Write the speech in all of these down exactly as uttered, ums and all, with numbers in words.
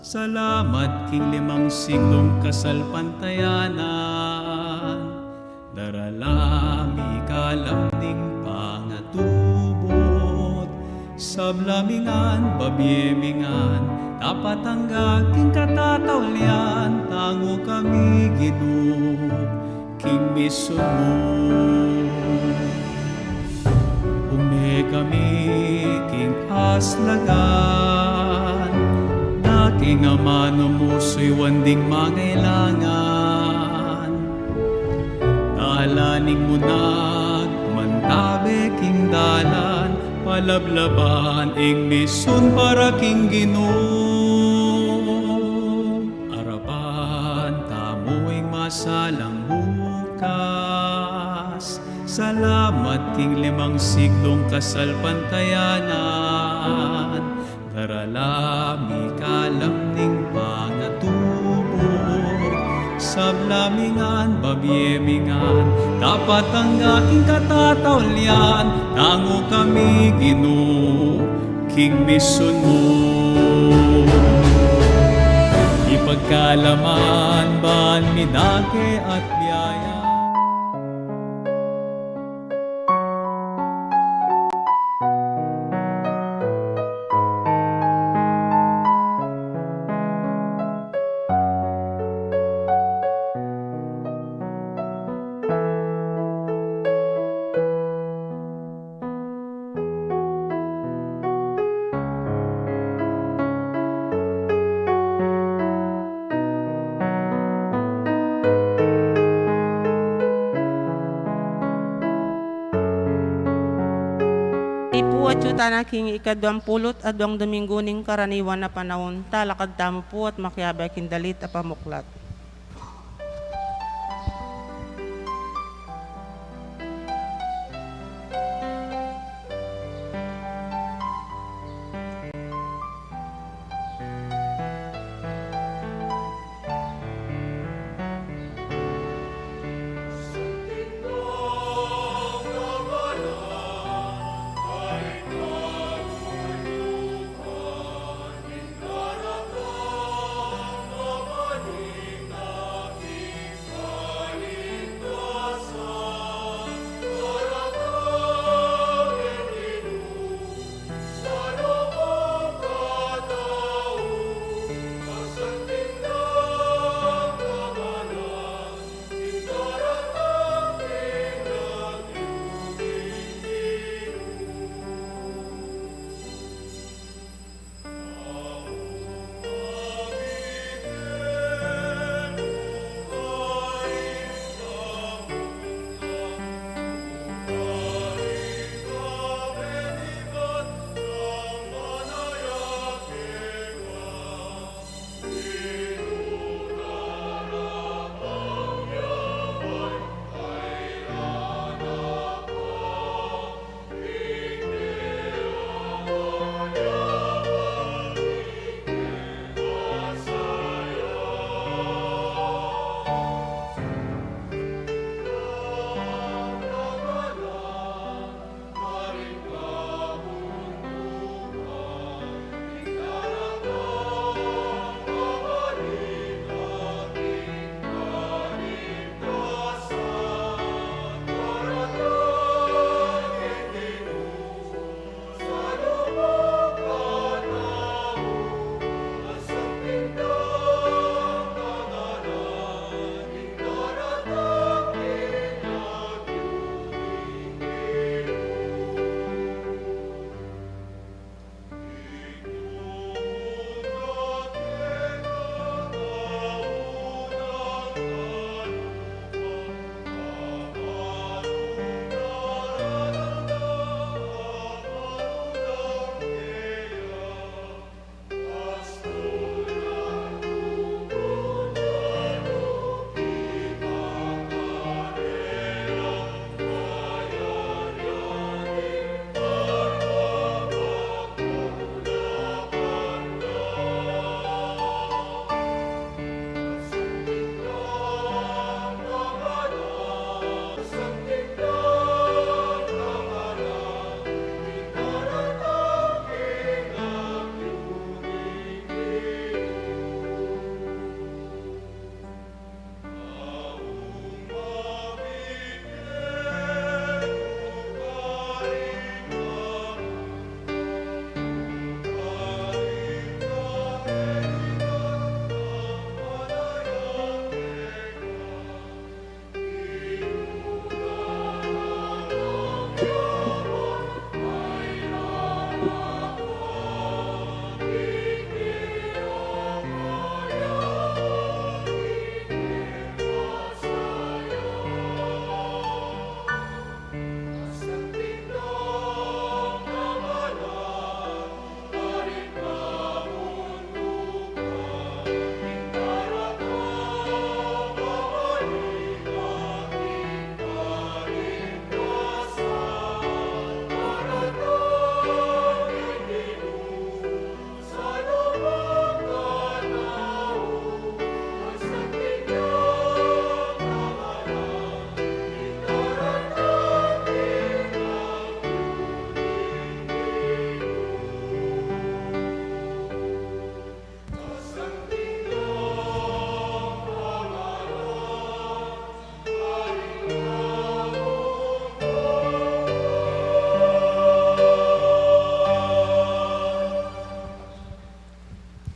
Salamat king limang siglung kasalpantayanan, darala mi kalam ning pangatubud, sabla mi ngan, babie mi ngan, tapat angga king katataulian, tangu kami Ginu, king misun mu. Ume kami king aslagan, na king amanu mu suyuan ding mangailangan. Dalan ning munag, mantabe king dalan, palablaban ing misun para king Ginu. Arapan tamu ing masalang bukas. Salamat king limang siglung kasalpantayanan, darala mi kalam ning pangatubud, sabla mi ngan, babie mi ngan, tapat angga king katataulian, tangu kami Ginu, king misun mu. Ipagkalaman ban mi dake at biaya. Ipu, atyu tana king ikaduang pulu't aduang Dominggu ning karaniwan a panaun, talakad tamu pu at makiabe king dalit a pamuklat.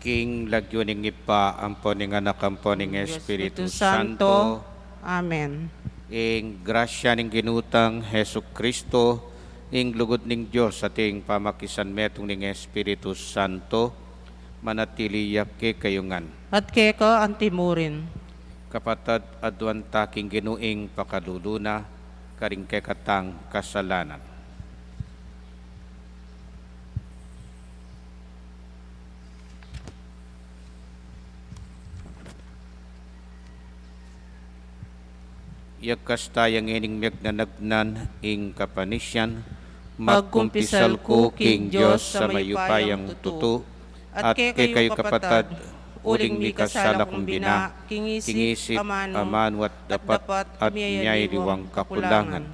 King lagyu ning Ibpa, ampo ning Anak, ampo ning Espiritu Santo. Amen. Ing grasya ning Ginu tang Jesucristo, ing lugud ning Dios, at ing pamakisanmetung ning Espiritu Santo, manatili ya kekayu ngan. At keka antimurin. Kapatad, aduan ta king Ginu ing pakalulu na karing kekatang kasalanan. Iyakas ta ya ngening miyagnanagnan ing kapanisian, magkumpisal ku king Dios a mayupayang tutu, at kekayu kapatad, uling mikasala kung bina, king isip, amanu at dapat, at miyayaliwang kakulangan.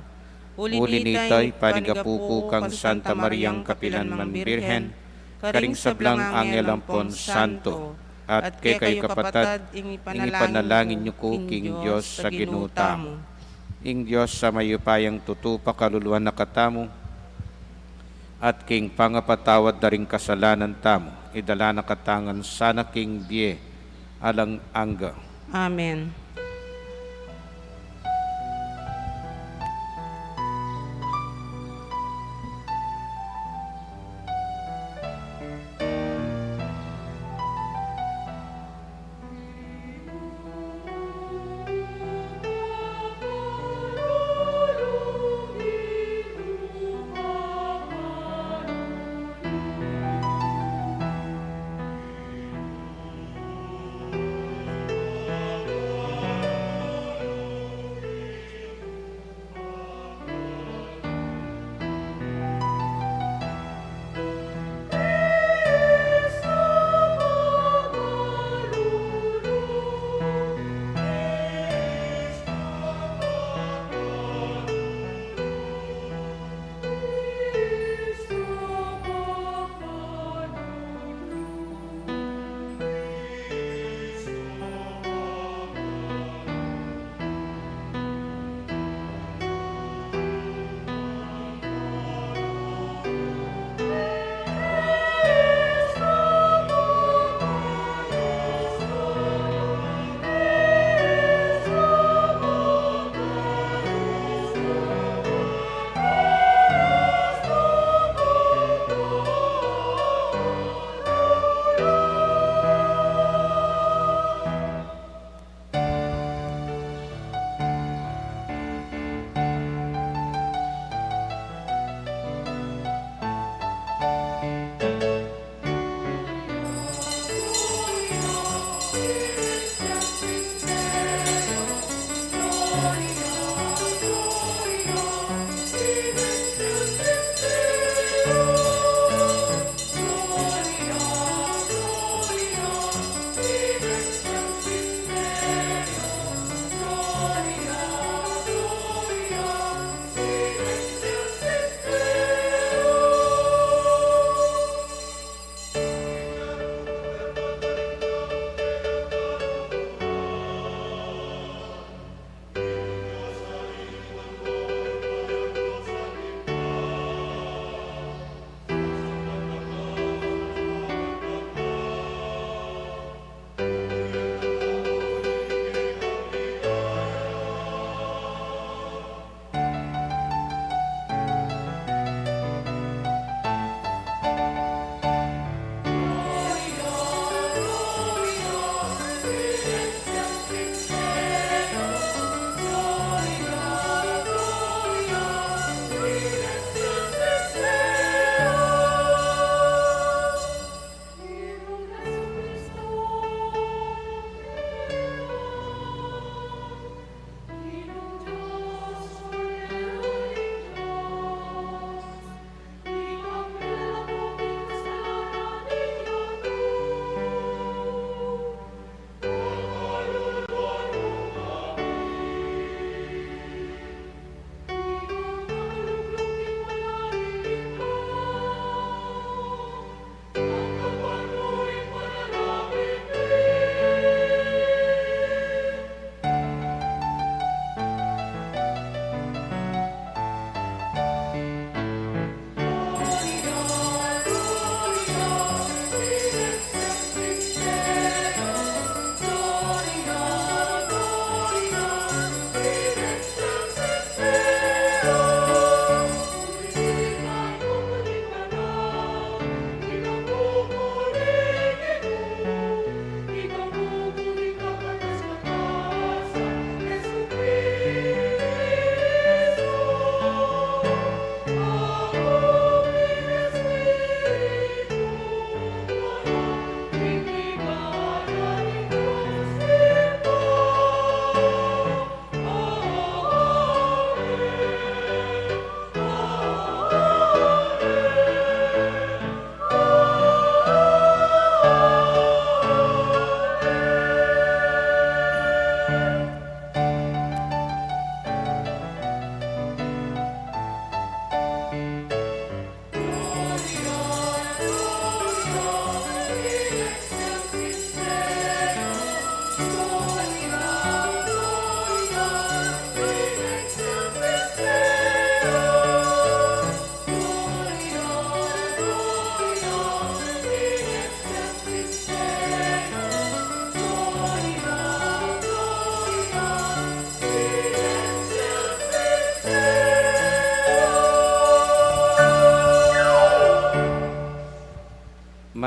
Uli nita, ipanigapu ku kang Santa Mariang kapilan man Birhen, karing sablang anghel ampon santo, at kekayu kapatad, ing ipanalangin yu ku king Dios a Ginu tamu. Ing Dios a mayupayang tutu pakaluluan na katamu, at king pangapatawad da ring kasalanan tamu, idala na katamu ngan sana king bie alang angga. Amen.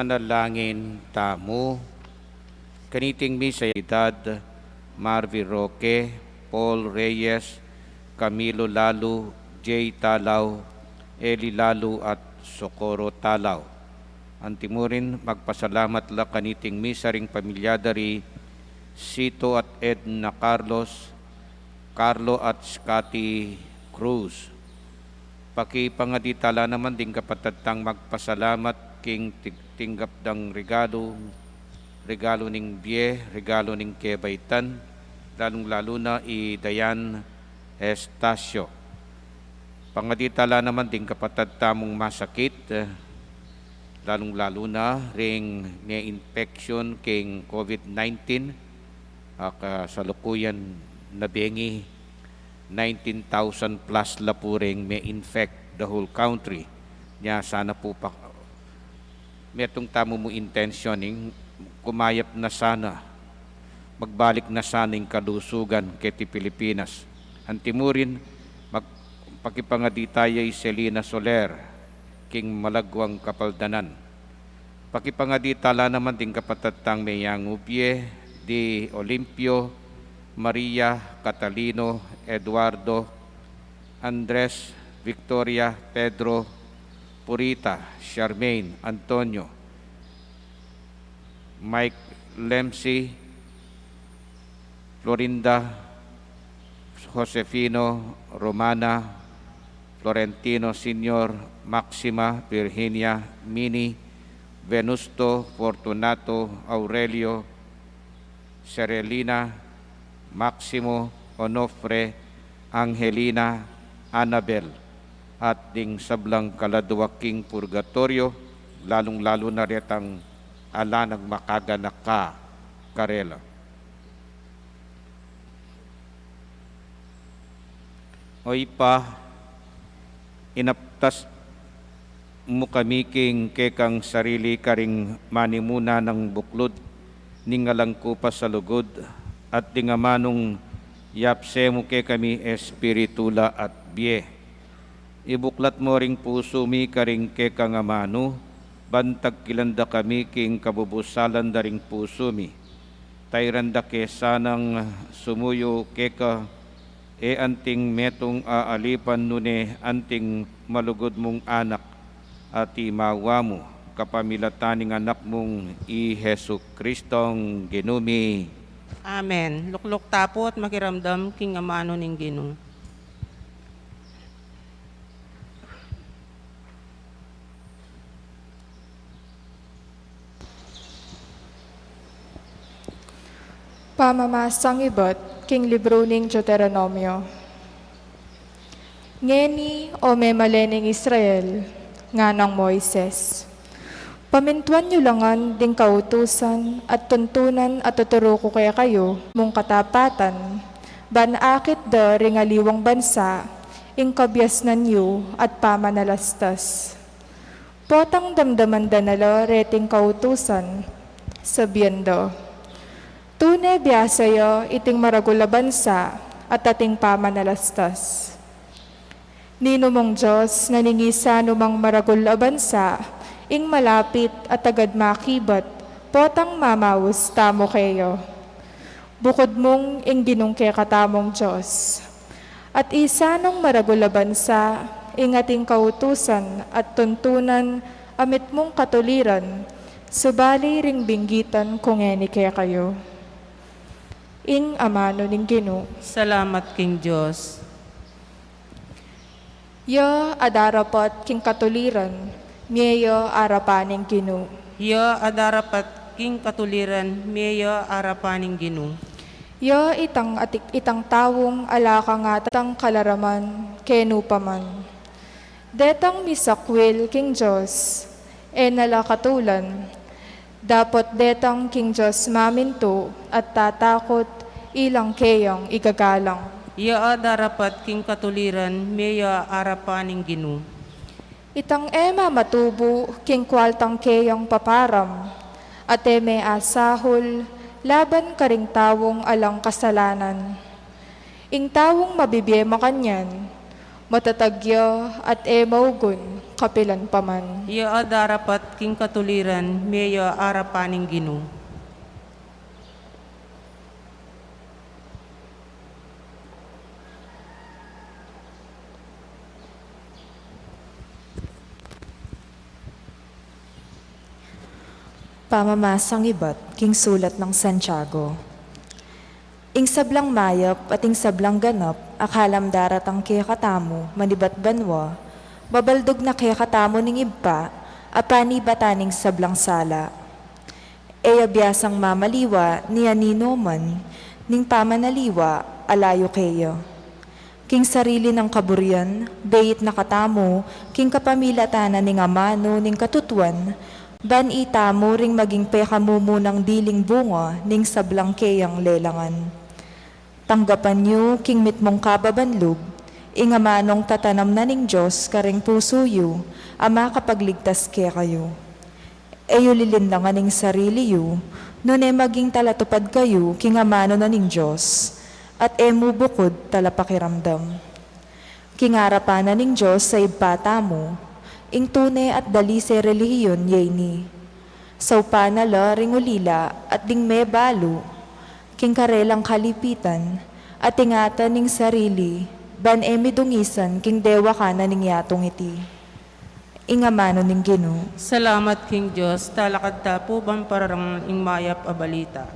Manalangin tamu. Kaniting misa, edad, Marvin Roque, Paul Reyes, Camilo Lalu, Jay Talaw, Eli Lalu, at Socorro Talaw. Antimurin, magpasalamat la kaniting misa ring pamilya da ri Sito at Edna Carlos, Carlo at Scotty Cruz. Pakipangadi tala naman ding kapatad tang magpasalamat king tig-, tinggap dang regalo, regalo ning bie, regalo ning kebaitan, lalung-lalu na i Dayan Estacio. Pangadi tala naman ding kapatad tamung masakit, eh, lalung-lalu na ring me-infection king COVID nineteen, a kasalukuyan na bengi nineteen thousand plus la pu ring me-infect the whole country. Nya sana pu pa, metung tamu mu intensyon ing kumayap na sana, magbalik na sana ing kalusugan keti Pilipinas. Antimurin, mag-, pakipangadi taya i Selina Soler, king malagwang kapaldanan. Pakipangadi tala naman ding kapatad tang meyangu bie, di Olimpio, Maria, Catalino, Eduardo, Andres, Victoria, Pedro, Purita, Charmaine, Antonio, Mike, Lemsi, Florinda, Josefino, Romana, Florentino Senior, Maxima, Virginia, Mini, Venusto, Fortunato, Aurelio, Serelina, Maximo, Onofre, Angelina, Annabel, at ding sablang kaladua king purgatoryo, lalung-lalu na retang ala nang makaganaka karela. O Ibpa, inaptas mu kami king kekang sarili karing manimuna nang buklud ning alang kupas a lugud, at ding amanung yapse mu kekami espiritu, lua at bie. Ibuklat mu ring pusu mi karing kekang amanu, ban tagkilan da kami king kabubusalan da ring pusu mi. Tairan da ke sanang sumuyu keka, e anting metung a alipan, nune anting malugud mung anak, a timawa mu kapamilatan ning anak mung i Jesu-Cristong Ginu mi. Amen. Lukluk ta pu at makiramdam king amanu ning Ginu. Pamamasang ibat king libru ning Deuteronomio. Ngeni, o memalen ning Israel, nganang Moises, pamintuan yu la ngan ding kautusan at tuntunan a tuturu ku kekayu mung katapatan, ban akit da ring aliwang bansa ing kabiasnan yu at pamanalastas. Potang damdaman da na la reting kautusan, sabian da, tune biasa ya iting maragul a bansa at ating pamanalastas. Ninumang Dios na ningisanumang maragul a bansa ing malapit at agad makibat potang mamaus tamu keya, bukud mung ing Ginung kekatamung Dios. At isanang maragul a bansa ing ating kautusan at tuntunan a mitmung katuliran, subali ring binggitan ku ngeni kekayu. Ing amanu ning Ginu. Salamat king Dios. Ya a darapat king katuliran, mie ya arapan ning Ginu. Ya a darapat king katuliran, mie ya arapan ning Ginu. Ya itang atik-, itang taung ala kangatang kalaraman kenu pa man. Detang misakwil king Dios, e na la katulan. Dapot detang king Dios mamintu at tatakut, ilang keyang igagalang. Ya a darapat king katuliran, mie ya arapan ning Ginu. Itang e mamatubu king kualtang keyang paparam, at e me asahul laban karing taung alang kasalanan. Ing taung mabibie makanyan, Matatag ya at e maugun kapilan pa man. Iya a darapat king katuliran, mie ya arapan ning Ginu. Pamamasang ibat king sulat nang Santiago. Ing sablang mayap at ing sablang ganap a kalam daratang kekatamu manibat banua, mabaldug na kekatamu ning Ibpa a panibatan ning sablang sala. E ya biasang mamaliwa ning anino man ning pamanaliwa a layu keya. King sarili nang kaburian, beit na katamu king kapamilatan na ning amanu ning katutuan, ban itamu ring maging pekamumunang diling bunga ning sablang keyang lelangan. Tanggapan yu king mitmung kababan lub ing amanung tatanam na ning Dios karing pusu yu a makapagligtas kekayu. E yu lilindangan ing sarili yu, nune maging talatupad kayu king amanu na ning Dios, at e mu bukud talapakiramdam. King arapan na ning Dios a Ibpa tamu, ing tune at dalise relihiyon ya ini. Saupan na la ring ulila at ding mebalu king karelang kalipitan, at ingatan ing sarili, ban e midungisan king dewakan na ning yatung iti. Ing amanu ning Ginu. Salamat king Dios. Talakad ta pu ban pararangan ing mayap a balita.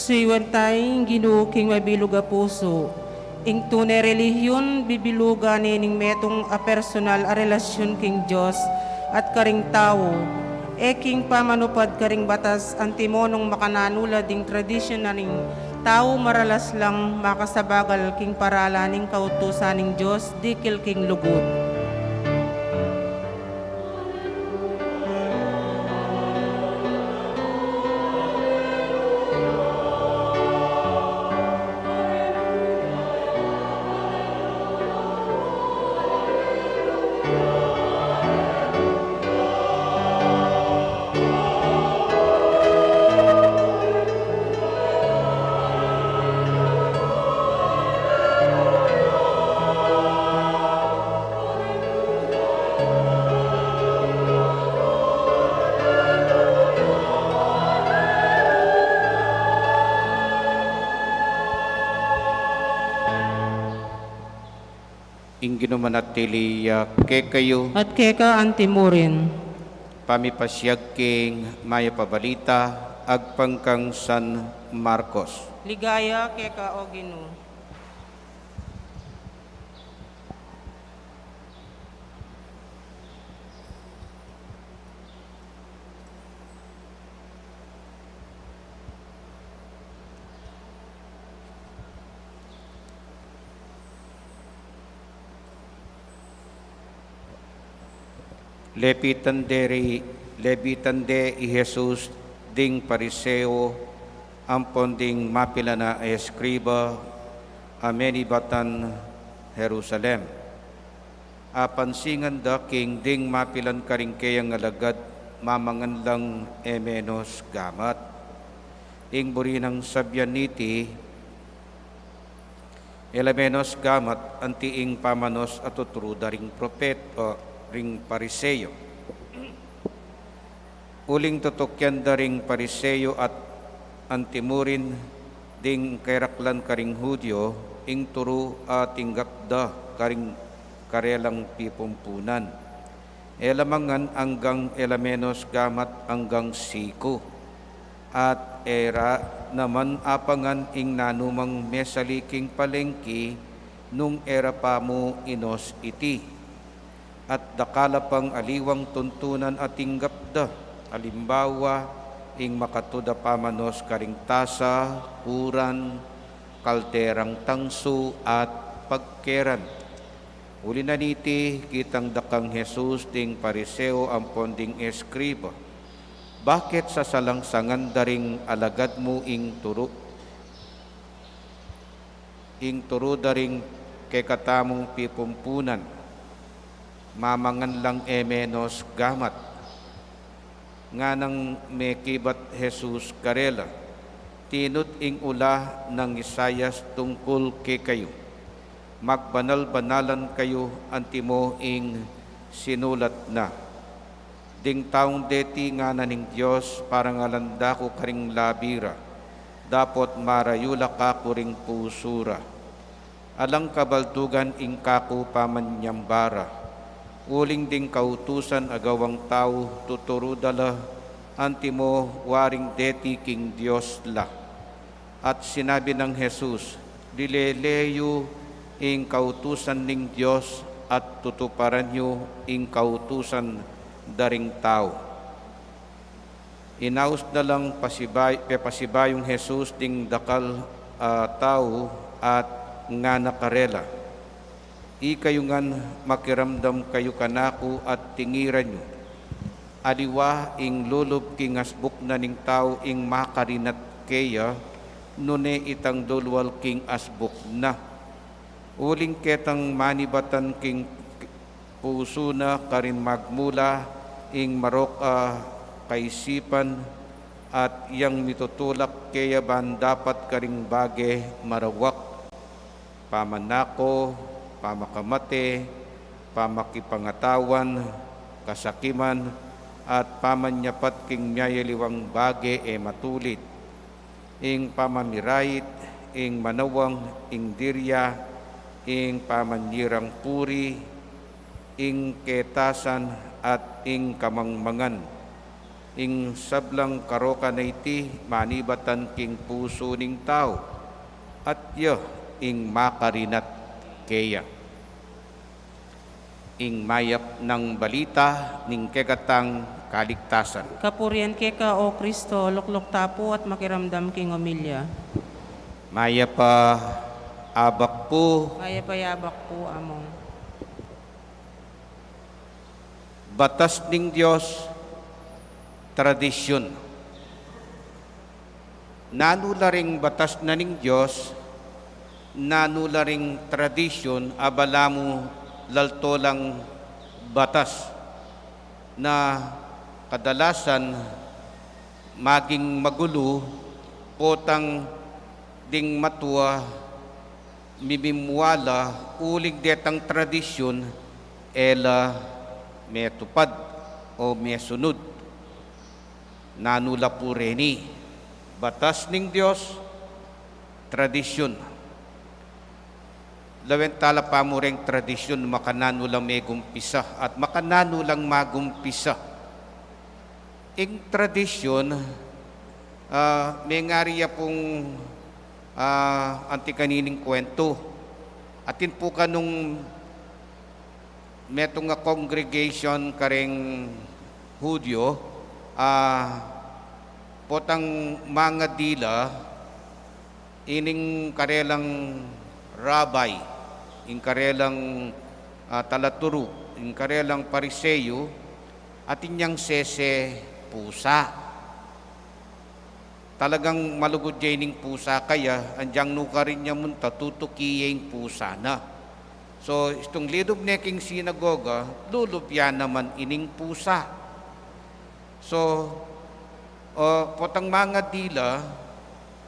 Suyuan ta ing Ginu king mabilug a pusu. Ing tune relihiyon, bibilugan ne ning metung a personal a relasyon king Dios at karing tau, e king pamanupad karing batas antimo nung makananu la ding tradisyon na ning tau maralas lang makasabagal king paralan ning kautusan ning Dios dikil king lugud. Ing Ginu manatili ya kekayu. At keka anti murin. Pamipasiag king mayap a balita agpang kang San Marcos. Ligaya keka, o Ginu. Lepitan de ri, lepitan de i Jesus ding Pariseo ampon ding mapilan a eskriba a menibatan Jerusalem. Apansingan da king ding mapilan karing keyang alagad mamangan lang e menus gamat. Ing buri nang sabian niti, e la menus gamat anti ing pamanus a tuturu da ring propet-, o, ring Pariseo. Uling tutukian da ring Pariseo at anti murin ding keraklan karing Judio ing turu a tinggap da karing karelang pipumpunan. E la mangan anggang e la menus gamat anggang siku. At e ra naman apangan ing nanumang mesali king palengki nung e ra pa mu inus iti. At dakal a pang aliwang tuntunan a tinggap da, alimbawa, ing makatud a pamanus karing tasa, kuran, kalderang tangsu at pagkeran. Uli na niti, kitang da kang Jesus ding Pariseo ampon ding eskriba, "Bakit sasalangsangan da ring alagad mu ing turu, ing turu da ring kekatamung pipumpunan? Mamangan lang e menos gamat." Nganang mekibat Jesus karela, "Tinud ing ula nang Isaias tungkul kekayu, 'Magbanal-banalan kayu antimo ing sinulat na.' Ding taung deti," ngana ning Dios, "parangalan da ku karing labi ra, dapot marayu la kaku ring pusu ra. Alang kabaldugan ing kaku pamanyamba ra, uling ding kautusan a gawang tau tuturu da la antimo waring deti king Dios la." At sinabi nang Jesus, "Lilele yu ing kautusan ning Dios at tutuparan yu ing kautusan da ring tau." Inaus na lang pasibay-, pepasibayung Jesus ding dakal a tau at ngana karela, "Ikayu ngan makiramdam kayu kanaku at tingiran yu. Aliwa ing lulub king asbuk na ning tau ing makarinat keya, nune itang lulwal king asbuk na. Uling ketang manibatan king pusu na karin magmula ing marok a kaisipan, at yang mitutulak keya ban dapat karing bage marawak: pamanako, pamakamate, pamakipangatawan, kasakiman, at pamanyapat king miyayaliwang bage e matulid, ing pamamirait, ing manawang, ing dirya, ing pamanyirang puri, ing ketasan, at ing kamangmangan. Ing sablang karokan a iti manibatan king pusu ning tau, at ya ing makarinat keya." Ing mayap nang balita ning kekatang kaligtasan. Kapurian keka, O Kristo. Lukluk ta pu at makiramdam king omilya. Mayap a abak pu. Mayap a abak pu, Among. Batas ning Dios, tradisyun. Nanu la ring batas na ning Dios, nanu la ring tradisyun a balamu lalto lang batas, na kadalasan maging magulu potang ding matua mimimwala uling detang tradisyun e la metupad o mesunud. Nanu la pu reni? Batas ning Dios, tradisyun. Lawen tala pa mu reng tradisyun, makananu lang megumpisa at makananu lang magumpisa. Ing tradisyun, ah, mengari ya pung, ah, anti kanining kwentu. Atin pu kanung metung a congregation kareng Hudyo, ah, potang mangadi la, ining karelang rabbi, ing karelang, ah, talaturu, ing karelang Pariseo, atin yang sese pusa. Talagang malugud ya ining pusa kaya, anyang nukarin ya munta, tutuki ya ing pusa na. So, istung lidub ne king sinagoga, lulub ya naman ining pusa. So, o, potang mangadi la,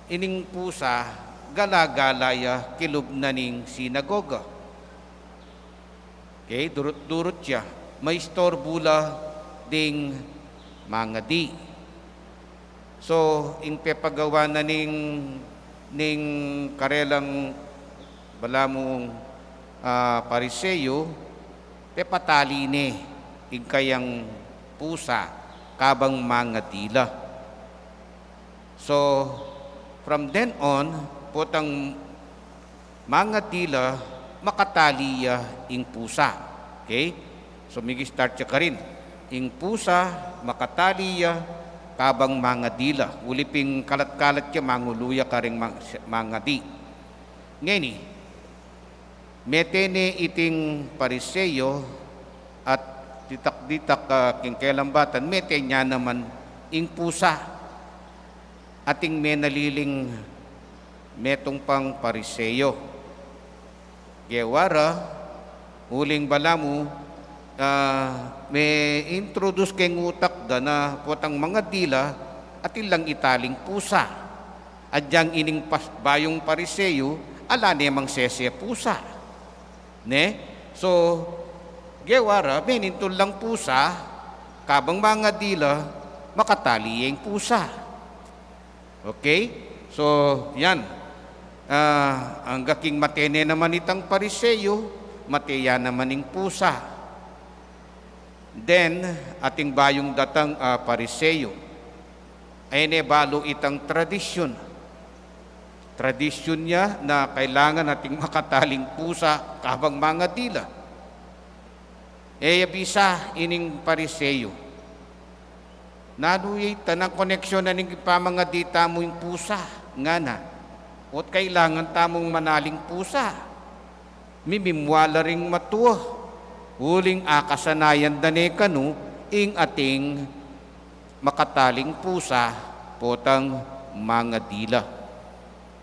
ining pusa, gala-gala ya kilub na ning sinagoga. Okay, durut-durut ya. Maistorbu la ding mangadi. So, ing pepagawa na ning, ning karelang balamu, ah, Pariseo, pepatali ne ing kayang pusa kabang mangadi la. So, from then on, potang mangadi la, makatali ya ing pusa. Okay? So, migi-start ya karin. Ing pusa, makatali ya kabang mangadi la. Uli pin kalat-kalat ya, mangulu ya karing mang-, mangadi. Ngeni, mete ne iting Pariseo at ditak-ditak, ah, king kelambatan, mete ne naman ing pusa. Ating menaliling metung pang Pariseo. Gewara, uling balamu, ah, me-introduce keng utak da na potang mangadila, atin lang italing pusa. Adyang ining pas-, bayung Pariseo, ala ne mang sese pusa. Ne? So, gewara, menintul lang pusa, kabang mangadila, makatali ya ing pusa. Okay? So, yan. Ah, angga king mate ne naman itang Pariseo, mate ya naman ing pusa. Then, ating bayung datang, ah, Pariseo. Ay ne balu itang tradisyun. Tradisyun ya na kailangan ating makataling pusa kabang mangadila. E ya bisa ining Pariseo. Nanu ya ita, nang koneksyon na ning pamangadi tamu ing pusa, ngana. O't kailangan tamung manaling pusa. Mimimwala ring matua. Uling akasanayan da ne kanu ing ating makataling pusa potang mangadila.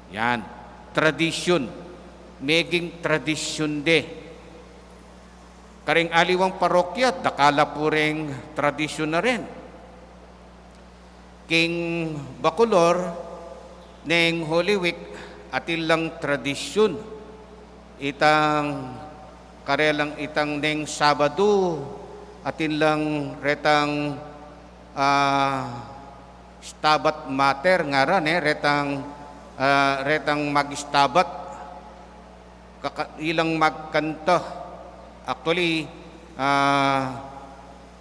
Yan. Tradisyun. Meging tradisyun de. Karing aliwang parokya, dakal la pu reng tradisyun na rin. King Bacolor, neng Holy Week, atin lang tradisyun. Itang karelang itang neng Sabado, atin lang retang, ah, Stabat Mater, ngaran, e, retang, ah, retang mag-stabat. Kaka-, ilang magkanta. Actually, ah,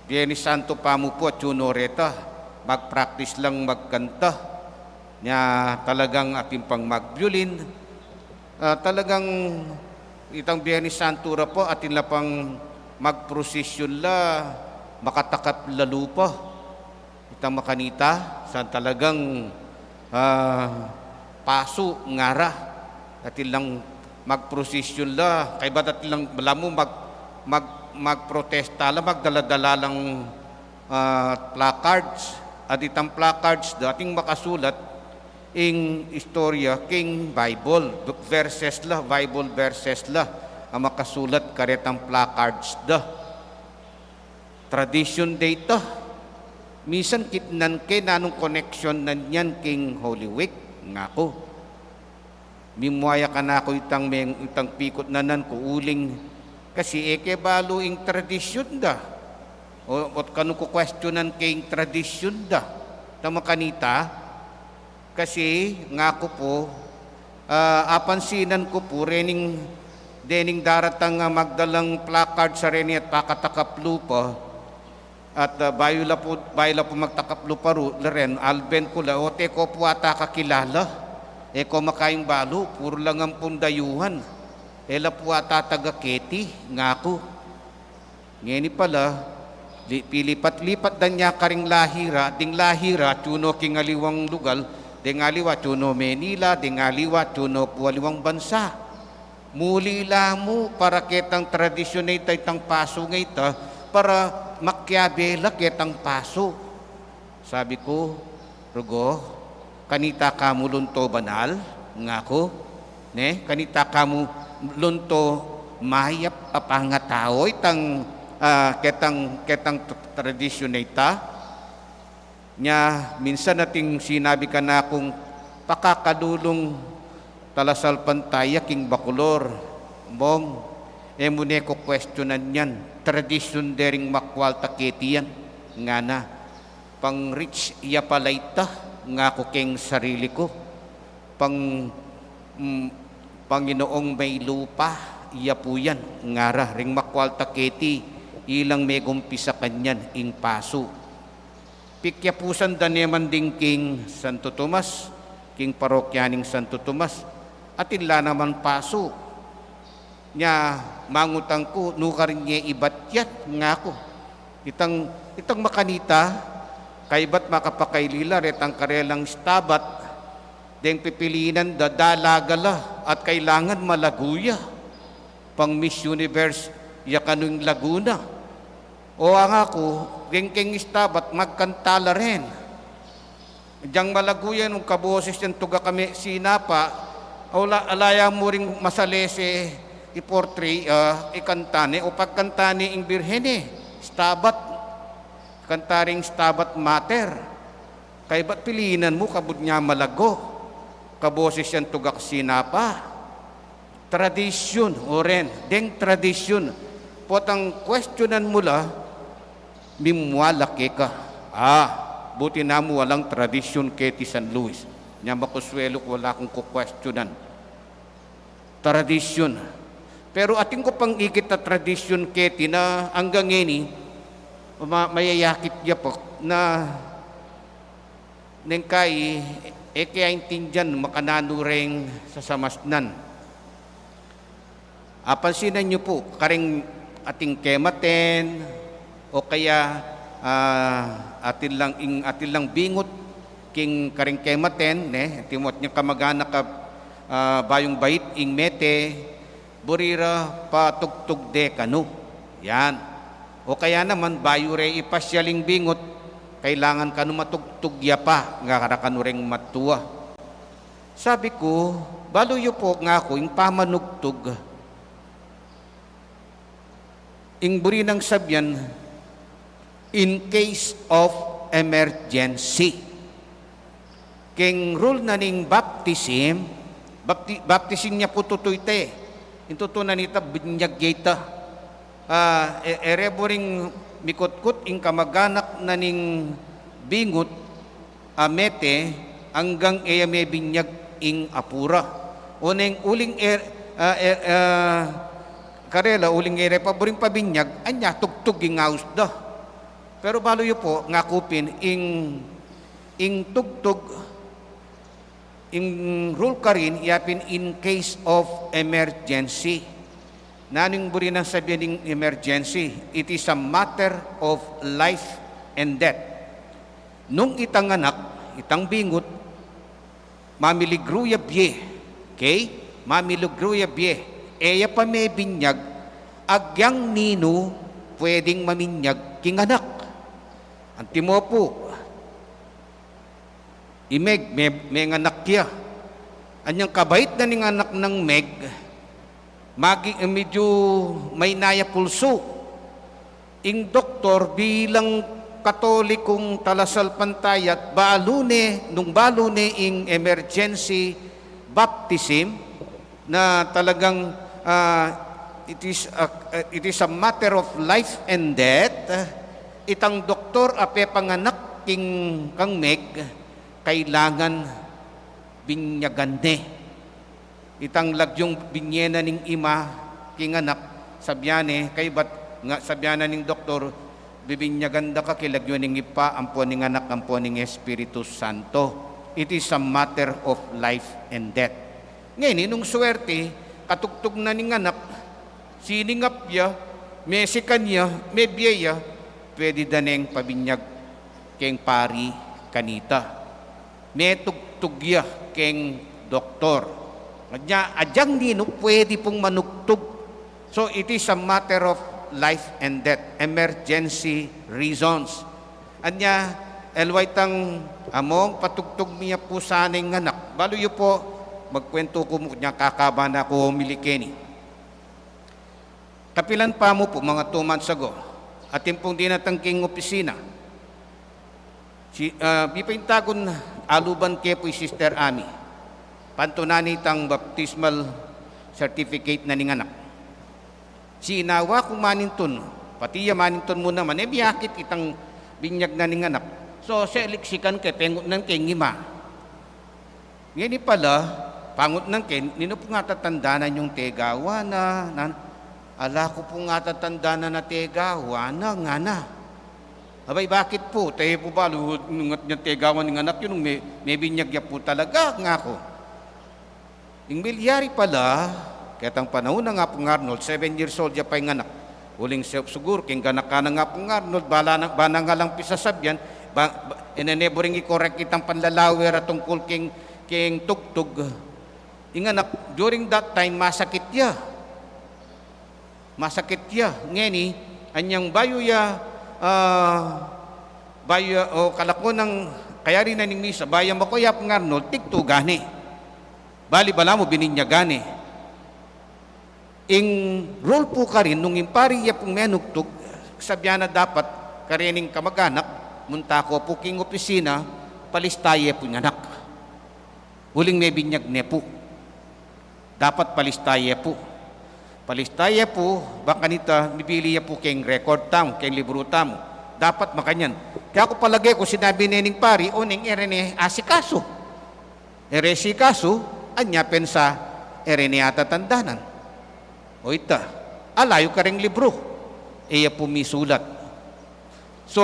Biyernes Santo pa mu pu atyu no reta, mag-practice lang magkanta. Nya talagang atin pang magbiulin. Ah, talagang itang Biyernes Santo ra pu, atin la pang magprosesyon la, makatakap la lupa. Itang makanita, sa talagang, ah, pasu ngara. Atin lang magprosesyon la, kaybat atin lang balamu mag-, mag-, magprotesta la, magdala-dala lang, ah, placards. At itang placards da, atin makasulat ing istorya king Bible, verses la, Bible verses la, a makasulat karetang placards da. Tradisyun de ita. Minsan kitnan ke nanung koneksyon na niyan king Holy Week, ngaku. Mimua ya kanaku itang meng-, itang pikutnan ku uling, kasi e ke balu ing tradisyun da. O, o't kanu ku kwestiyonan ke ing tradisyun da. Tama kanita, Kasi ngaku pu, ah, apansinan ku pu, rening, dening daratang, ah, magdalang placard sa reni at pakatakap lupa, at, ah, bayu la pu, bayu la pu magtakap lupa ru, la ren, alben ku la, o, e ko pu ata kakilala, e ko makayung balu, puru lang ampong dayuhan, e la pu ata taga keti, ngaku. Ngeni pala, li-, pilipat-lipat da nia karing lahi ra, ding lahi ra, atyu no king aliwang lugal, ding aliwa, atyu no Manila, ding aliwa, atyu no pu aliwang bansa. Muli la mu para ketang tradisyun a ita, itang pasu a ita, para makiabe la ketang pasu. Sabi ku, "Rugo, kanita ka mu lunto banal?" ngaku, ne? Kanita ka mu lunto mayap a pangatau itang, ah, ketang, ketang t-, tradisyun a ita? Nya, minsan ating sinabi kanakung pakakalulung talasalpantaya king Bacolor, "Mong, e mu ne kukwestiyonan yan, tradisyun de ring makwalta keti yan," ngana. "Pang-rich ya pala ita," ngaku king sarili ku. "Pang, mm, Panginoong may lupa ya pu yan," ngara, "ring makwalta keti, ilang megumpisa kanyan ing pasu." Pikyapusan da ne man ding king Santo Tomas, king parokya ning Santo Tomas, atin la naman pasu. Nya, mangutang ku, "Nu karin ye ibat yat?" ngaku. Itang, itang makanita, kaybat makapakailila retang karelang stabat, deng pipilinan da, dalaga la, At kailangan malagu ya. Pang Miss Universe ya kanu ing lagu na. O, ang aku, keng, keng istabat, magkanta la rin. Diyang malagu ya nung kaboses yang tugak a me sinapa, o la, ala ya mu ring masalese i portray, ah, ikanta ne, o pagkanta ne ing Birhen e, stabat, kanta ring Stabat Mater. Kaybat pilinan mu, kabud nya malagu, kaboses yang tugak sinapa. Tradisyun, o ren, deng tradisyun. Potang kwestiyonan mu la, mimwala keka. Ah, buti namu walang tradisyun keti San Luis. Nya makuswelu ku wala kung kukwestiyonan. Tradisyun. Pero atin ku pang ikit a tradisyun keti na anggang ngeni, ma-, mayayakit ya pa na neng kai, e ke aintindian makananu reng sasamasnan. Apansinan yu pu, karing atin kematen, o kaya, ah, atin lang ing, atin lang bingut, king karing kematen, ne, timot nya kamaganak a, ah, bayung bait, ing mete, buri ra patugtug de kanu. Yan. O kaya naman, bayu re ipasyal ing bingut, kailangan kanu matugtug ya pa, ngara kanu reng matua. Sabi ku, balu yu pu, nga ku, ing pamanugtug, ing buri nang sabian, in case of emergency. Keng rule na ning baptism, bapti-, baptism nya pu tutu ita e. Ing tutu na nita, binyag ya ita. Ah, e, e re buring mikutkut ing kamaganak na ning bingut, a mete, anggang e ya mebinyag ing apu ra. O neng uling e, ah, e, ah, karela, uling e re pa buring pabinyag, anya tugtug ing aus da. Pero balu yu pu, nga ku pin, ing, ing tugtug, ing rule karin, ya pin in case of emergency. Nanu ing buri nang sabian ning emergency? It is a matter of life and death. Nung itang anak, itang bingut, mamiligru ya bie, okay? Mamiligru ya bie. E ya pa mebinyag, agyang ninu pwedeng maminyag king anak? Antimo pu, i Meg, me-, menganak ya. Anyang kabait na ning anak nang Meg, magi-, medyu maina ya pulsu. Ing doktor bilang Katolikong talasalpantaya, balu ne, nung balu ne ing emergency baptism, na talagang, ah, it is a, it is a matter of life and death, itang doktor a pepanganak king kang Meg, kailangan binyagan ne. Itang lagyung binie na ning ima king anak, sabian ne, kaybat nga sabian na ning doktor, bibinyagan da ka king lagyu ning Ibpa, ampo ning Anak, ampo ning Espiritu Santo. It is a matter of life and death. Ngeni, nung swerte, katugtug na ning anak, siningap ya, mesikan ya, mebie ya, pwede da neng pabinyag keng pari kanita. Metugtug ya keng doktor. Nya, agyang ninu pwede pung manugtug. So, it is a matter of life and death, emergency reasons. Anya, elwa itang among patugtug mi ya pu sana ing anak. Balu yu pu, magkwentu ku mu, nya kakaba na ku homily keni. Kapilan pa mu pu, mga two months ago, atin pung dinatang king opisina. Si, ah, mipaintagun, aluban ke pu i Sister Ami. Pantunan itang baptismal certificate na ning anak. Sinawa kung manintun, pati ya manintun mu naman, e, miyakit itang binyag na ning anak. So, seliksikan ke, pengutnan ke ing ima. Ngeni pala, pangutnan ke, ninu pu nga tatandanan yung tegawa na, nan, ala ku pu nga tatandanan a tegawa na, ngana. Abay, bakit pu? Taye pu balu, nung at niya tegawan ning anak yu, nung me-, mebinyag ya pu talaga, nga ku. Ing milyari pala, ketang panaun nang Apung Arnold, seven years old ya pa ing anak. Uling se-, siguru, keng ganakan nang Apung Arnold, bana na, bana nga lang pisasabian, ba, ba, e ne ne buring i-correct itang panlalawe ra tungkul keng, keng tugtug. Ing anak, during that time, masakit ya. Masakit ya. Ngeni, anyang bayu ya, ah, bayu ya, o kalako nang kayari na ning misa, bayu ya mako i Apung Arnold, tigtu gani. Bali balamu bininyagan ne. Ing rule pu karin, nung ing pari ya pung menugtug, sabyan na dapat karening kamaganak, munta ko pu king opisina, palista ye pu ing anak. Uling mebinyag ne pu. Dapat palista ye pu. Palista ye pu, ba kanita, mibili ya pu keng record tamu, keng libru tamu. Dapat makanyan. Kaya ku palage ku, sinabi ne ning pari, o neng e re ne asikasu. E re asikasu, anya pensa, e re ne atatandanan. O ita, ala yu kareng libru. E ya pu misulat. So,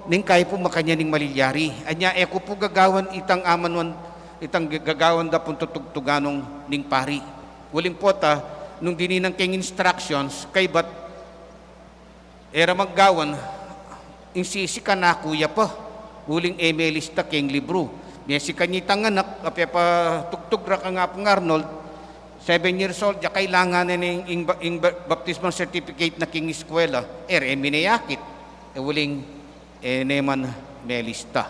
neng kaya pu makanyan ing malilyari. Anya, e ku pu gagawan itang amanuan, itang gagawan da pung tutugtugan nung ning pari. Uling pota, nung dinan keng instructions, kaybat e ra maggawan, ing sisikan na ku ya pa. Uling e melista keng libru. Mesikan ya itang anak, apepatugtug ra kang Apung Arnold, seven years old ya, kailangan ne ing, ing, ba- ing ba- baptismal certificate na king eskwela, e re mineyakit. E uling, e ne man melista.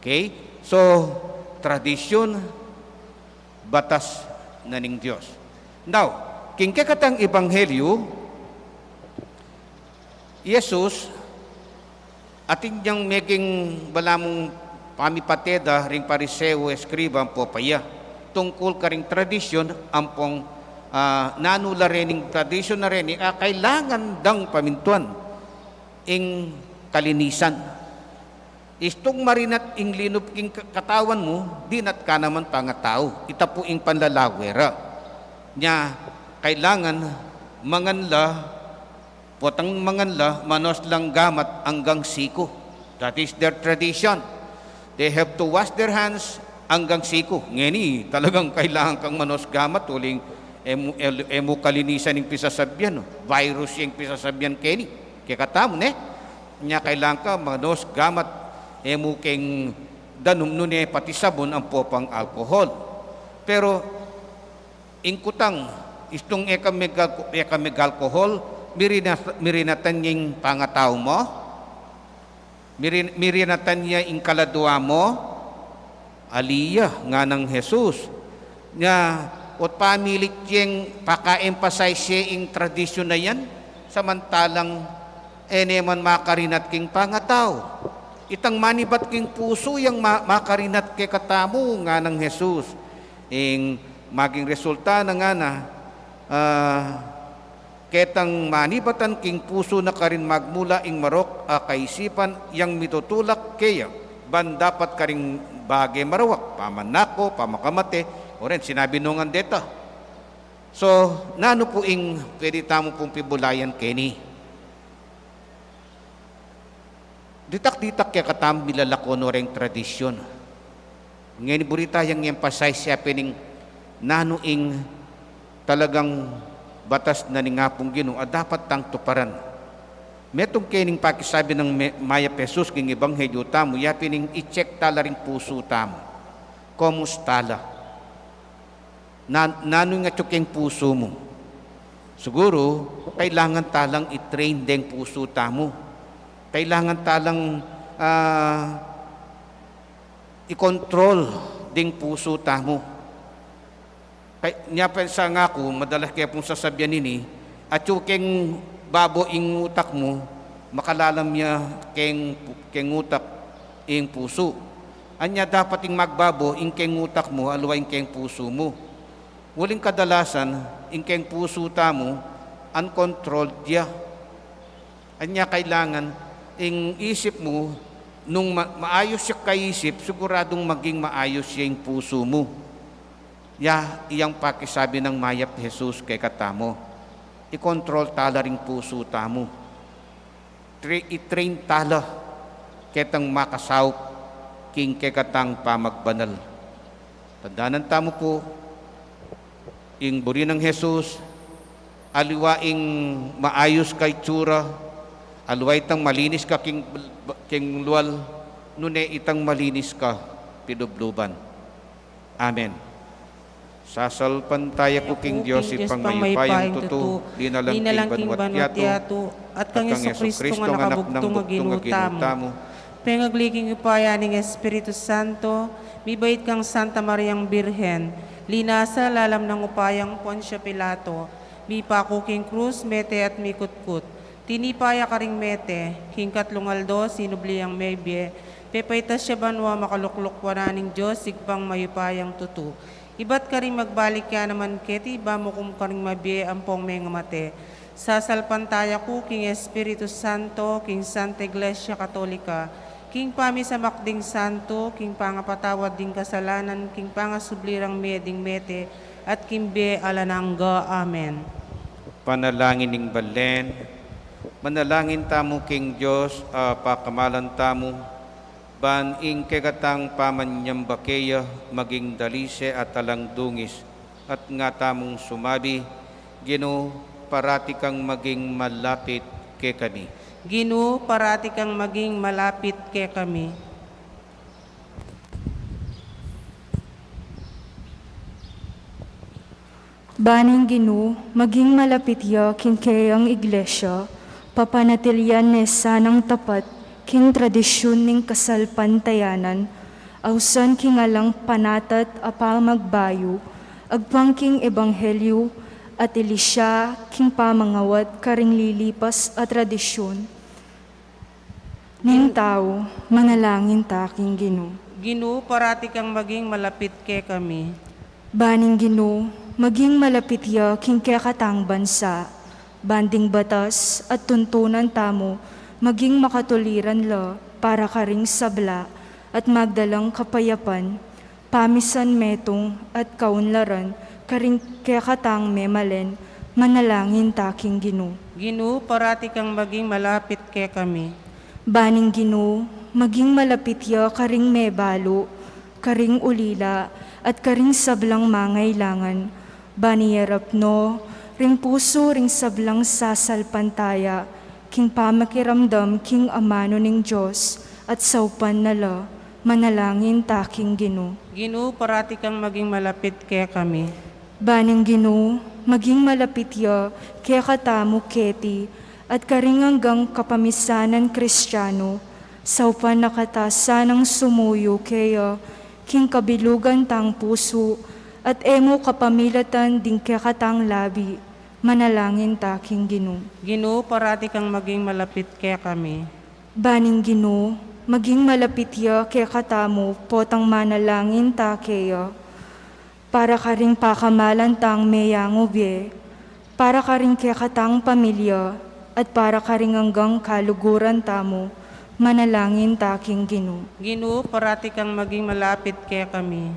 Okay? So, tradisyun, batas na ning Dios. Now, king kekatang ebanghelyu, i Jesus, atin yang meging balamung pamipate da ring Pariseo, eskriba, ampo paya, tungkul karing tradisyun, ampong, ah, nanu la rening tradisyun a reni, a kailangan dang pamintuan, ing kalinisan. Istung marinat ing linub king ka- katawan mu, dinat ka naman pangatau. Ita pu ing panlalawe ra. Nya, kailangan mangan la, potang mangan la, manos lang gamat anggang siku. That is their tradition. They have to wash their hands anggang siku. Ngeni, talagang kailangan kang manos gamat, uling e mu, e, e mu kalinisan ing pisasabyan, no? Virus ya ing pisasabyan keni. Kekatamu, ne? Nya kailangan ka manos gamat, e mu keng danum nune pati sabun ampo pang alcohol. Pero ing kutang, istung e ka meg-, e ka meg-alcohol, mirinat-, mirinatan ya ing pangatau mu? Mirin-, mirinatan ya ing kaladua mu? Ali ya, nganang Jesus. Nya, ot pamilit yeng paka-emphasize ye ing tradisyun a yan, samantalang e ne man makarinat king pangatau. Itang manibat king pusu yang ma- makarinat kekatamu, nganang Jesus. Ing maging resulta na ngana, ah, ketang manibatan king pusu na karin magmula ing marok a kaisipan yang mitutulak keya, ban dapat karing bage marawak, pamanako, pamakamate, o ren, sinabi no ngan deta. So, nanu pu ing pwede tamu pung pibulayan keni? Ditak-ditak kekatamu milalako no reng tradisyun. Ngeni buri tayang i-emphasize ya pin ing nanu ing talagang batas na ning Apung Ginu a dapat tang tuparan. Metung kening pakisabi nang me- mayap Jesus king ebanghelyu tamu, ya pin ing i-check tala ring pusu tamu. Komusta la? Na- nanu ing atyu keng pusu mu? Siguru, kailangan talang i-train deng pusu tamu. Kailangan talang, ah, i-control deng pusu tamu. Kay- nya pensa nga ku, madalas ke pung sasabyan ini, atyu keng babo ing utak mu, makalalam ya keng, keng utak ing pusu. Anya dapat ing magbabo ing keng utak mu, aliwa ing keng pusu mu. Uling kadalasan, ing keng pusu tamu, uncontrolled ya. Anya kailangan, ing isip mu, nung ma- maayos ya kaisip, siguradung maging maayos ya ing pusu mu. Ya, iyang pakisabi nang mayap Jesus kekatamu. I-control tala ring pusu tamu. Tra- i-train tala ketang makasaup king kekatang pamagbanal. Tandanan tamu pu, ing buri nang Jesus, aliwa ing maayus ka itsura, aliwa itang malinis ka king, king lual, nune itang malinis ka pilubluban. Amen. Sasalpantaya ku king Dios, Ibpang mayupayang tutu, linalang king banwa't yatu, at kang Jesucristo nga Anak nang bugtung a Ginu tamu. Pengagli king upaya ning Espiritu Santo, mibait kang Santa Mariang Birhen, linasa lalam nang upayang Poncio Pilato, mipaku king krus, mete at mikutkut, tinipa ya karing mete, king katlung aldo sinubli yang mebie, pepaitas ya banwa, makalukluk wanan ning Dios Ibpang mayupayang tutu. Ibat karing magbalik ya naman keti, ba mukum karing mabie ampong mengamate. Sasalpantaya ku king Espiritu Santo, king Santa Iglesia Katolika, king pamisamak ding santo, king pangapatawad ding kasalanan, king pangasubli rang mie ding mete, at king bie alang angga. Amen. Panalangin ning balen. Manalangin tamu king Dios a pakamalan tamu, ban ing kekatang pamanyamba keya maging dalise at alang dungis, at nga tamung sumabi, Ginu, parati kang maging malapit kekami. Ginu, parati kang maging malapit kekami. Ban ing Ginu maging malapit ya king keyang Iglesia, papanatilian ne sanang tapat king tradisyun ning kasalpantayanan, ausan king alang panatat a pamagbayu, agpang king ebanghelyu, at ilisya king pamangawat karing lilipas a tradisyun ning tau. Manalangin ta king Ginu. Ginu, parati kang maging malapit kekami. Ban ing Ginu maging malapit ya king kekatang bansa, ban ding batas at tuntunan tamu maging makatuliran la para karing sabla, at magdalang kapayapan, pamisan metung at kaunlaran karing kekatang memalen. Manalangin ta king Ginu. Ginu, parati kang maging malapit kekami. Ban ing Ginu maging malapit ya karing mebalu, karing ulila, at karing sablang mangailangan, ban iyarap no ring pusu ring sablang sasalpantaya king pamakiramdam king amanu ning Dios, at saupan na la. Manalangin ta king Ginu. Ginu, parati kang maging malapit kekami. Ban ing Ginu maging malapit ya kekatamu keti, at karing anggang kapamisanan Kristianu, saupan na kata sanang sumuyu keya king kabilugan tang pusu, at e mu kapamilatan ding kekatang labi. Manalangin ta king Ginu. Ginu, parati kang maging malapit kekami. Ban ing Ginu maging malapit ya kekatamu, potang manalangin ta keya, para karing pakamalan tang meyangu bie, para karing kekatang pamilya, at para karing anggang kaluguran tamu. Manalangin ta king Ginu. Ginu, parati kang maging malapit kekami.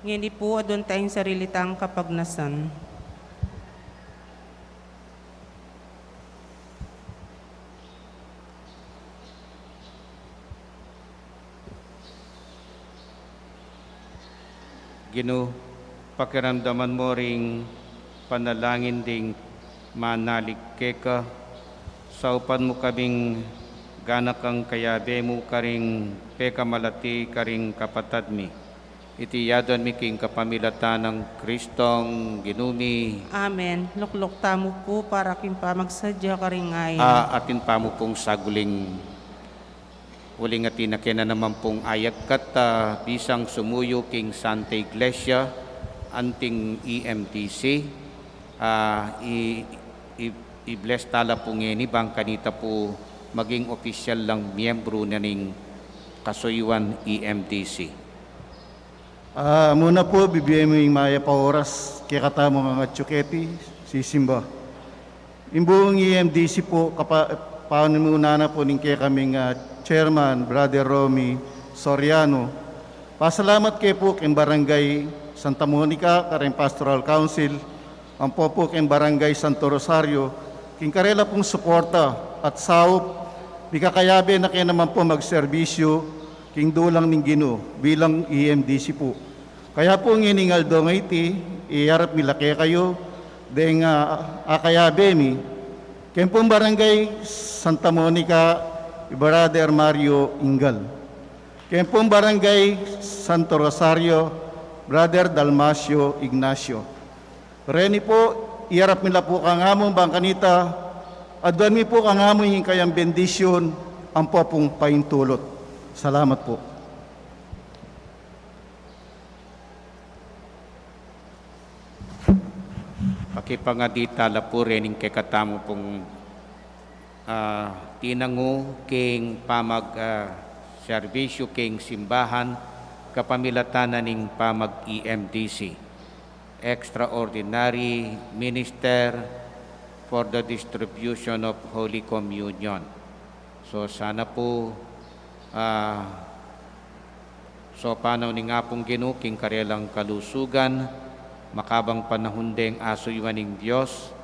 Ngeni pu, aduan ta ing sarili tang kapagnasan. Ginu, pakiramdaman mu ring panalangin ding manalig keka, saupan mu kaming ganakang kayabe mu karing pekamalati karing kapatad mi. Iti yaduan mi king kapamilatan nang Kristong Ginu mi. Amen. Lukluk tamu pu para king pamagsadya karing ayat. A, atin pa mu pung saguling uling atin na kena naman pung ayat kat, a, bisang sumuyu king Santa Iglesia anting E M D C, a, i, i, i-bless tala pu ngeni bang kanita pu maging opisyal lang miyembru na ning kasuyuan E M D C. A, muna pu, bibie mu ing mayap a oras kekatamu ngan atyu keti sisimba. Ing buung E M D C pu, kapa-, pamunuan na pu ning kekaming, a, chairman, Brother Romy Soriano. Pasalamat ke pu king Barangay Santa Monica, karing Pastoral Council, ampo pu king Barangay Santo Rosario, king karela pung suporta at saup, mikakayabe na ke naman pu magserbisyu king dulang ning Ginu bilang E M D C pu. Kaya pu ngening aldo ngeni, iyarap mi la kekayu deng, a, akayabe mi, ken pung Barangay Santa Monica, i Brother Mario Ingal. Ken pung Barangay Santo Rosario, Brother Dalmacio Ignacio. Reni pu, iyarap mi la pu kangamu bang kanita aduan mi pu kangamu ing kayang bendisyun ampo pung paintulut. Salamat pu. Pakipangadi tala pu rening kekatamu pung, ah, tinangu king pamag, ah, serbisyu king simbahan kapamilatan na ning pamag-E M D C, Extraordinary Minister for the Distribution of Holy Communion. So, sana pu, ah, so panaw ning Apung Ginu king karelang kalusugan, makabang panahun deng asuyuan ning Dios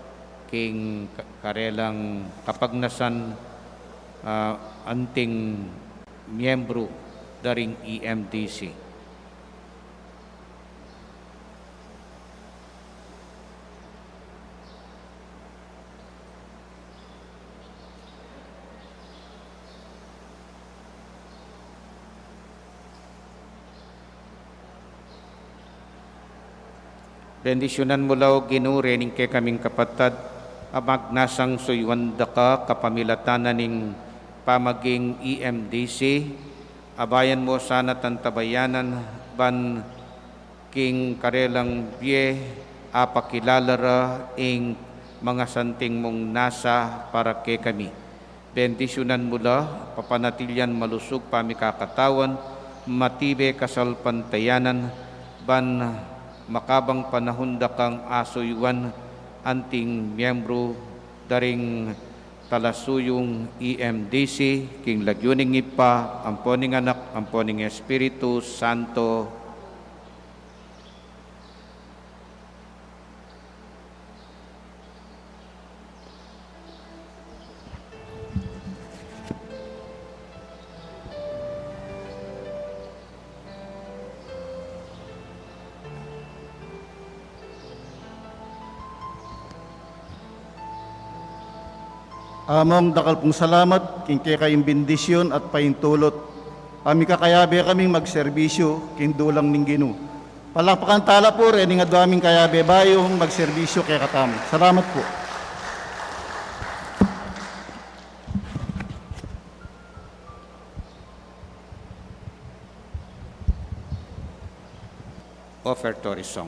king ka-, karelang kapagnasan, ah, anting miyembru da ring E M D C. Bendisyunan mu la, O Ginu, rening kekaming kapatad a magnasang suyuan da ka kapamilatan na ning pamaging E M D C. Abayan mu sana at antabayanan ban king karelang bie apakilala ra ing mangasanting mung nasa para kekami. Bendisyunan mu la, papanatilian malusug pamikakatawan, matibe kasalpantayanan, ban makabang panahun da kang asuyuan anting miyembru da ring talasuyung E M D C, king lagyu ning Ibpa, ampo ning Anak, ampo ning Espiritu Santo. Among dakal pung salamat king kekayung bendisyun at paintulut a mikakayabe kaming magserbisyu king dulang ning Ginu. Palakpakan tala pu rening adua ming kayabe bayung magserbisyu kekatamu. Salamat pu. Offertory song.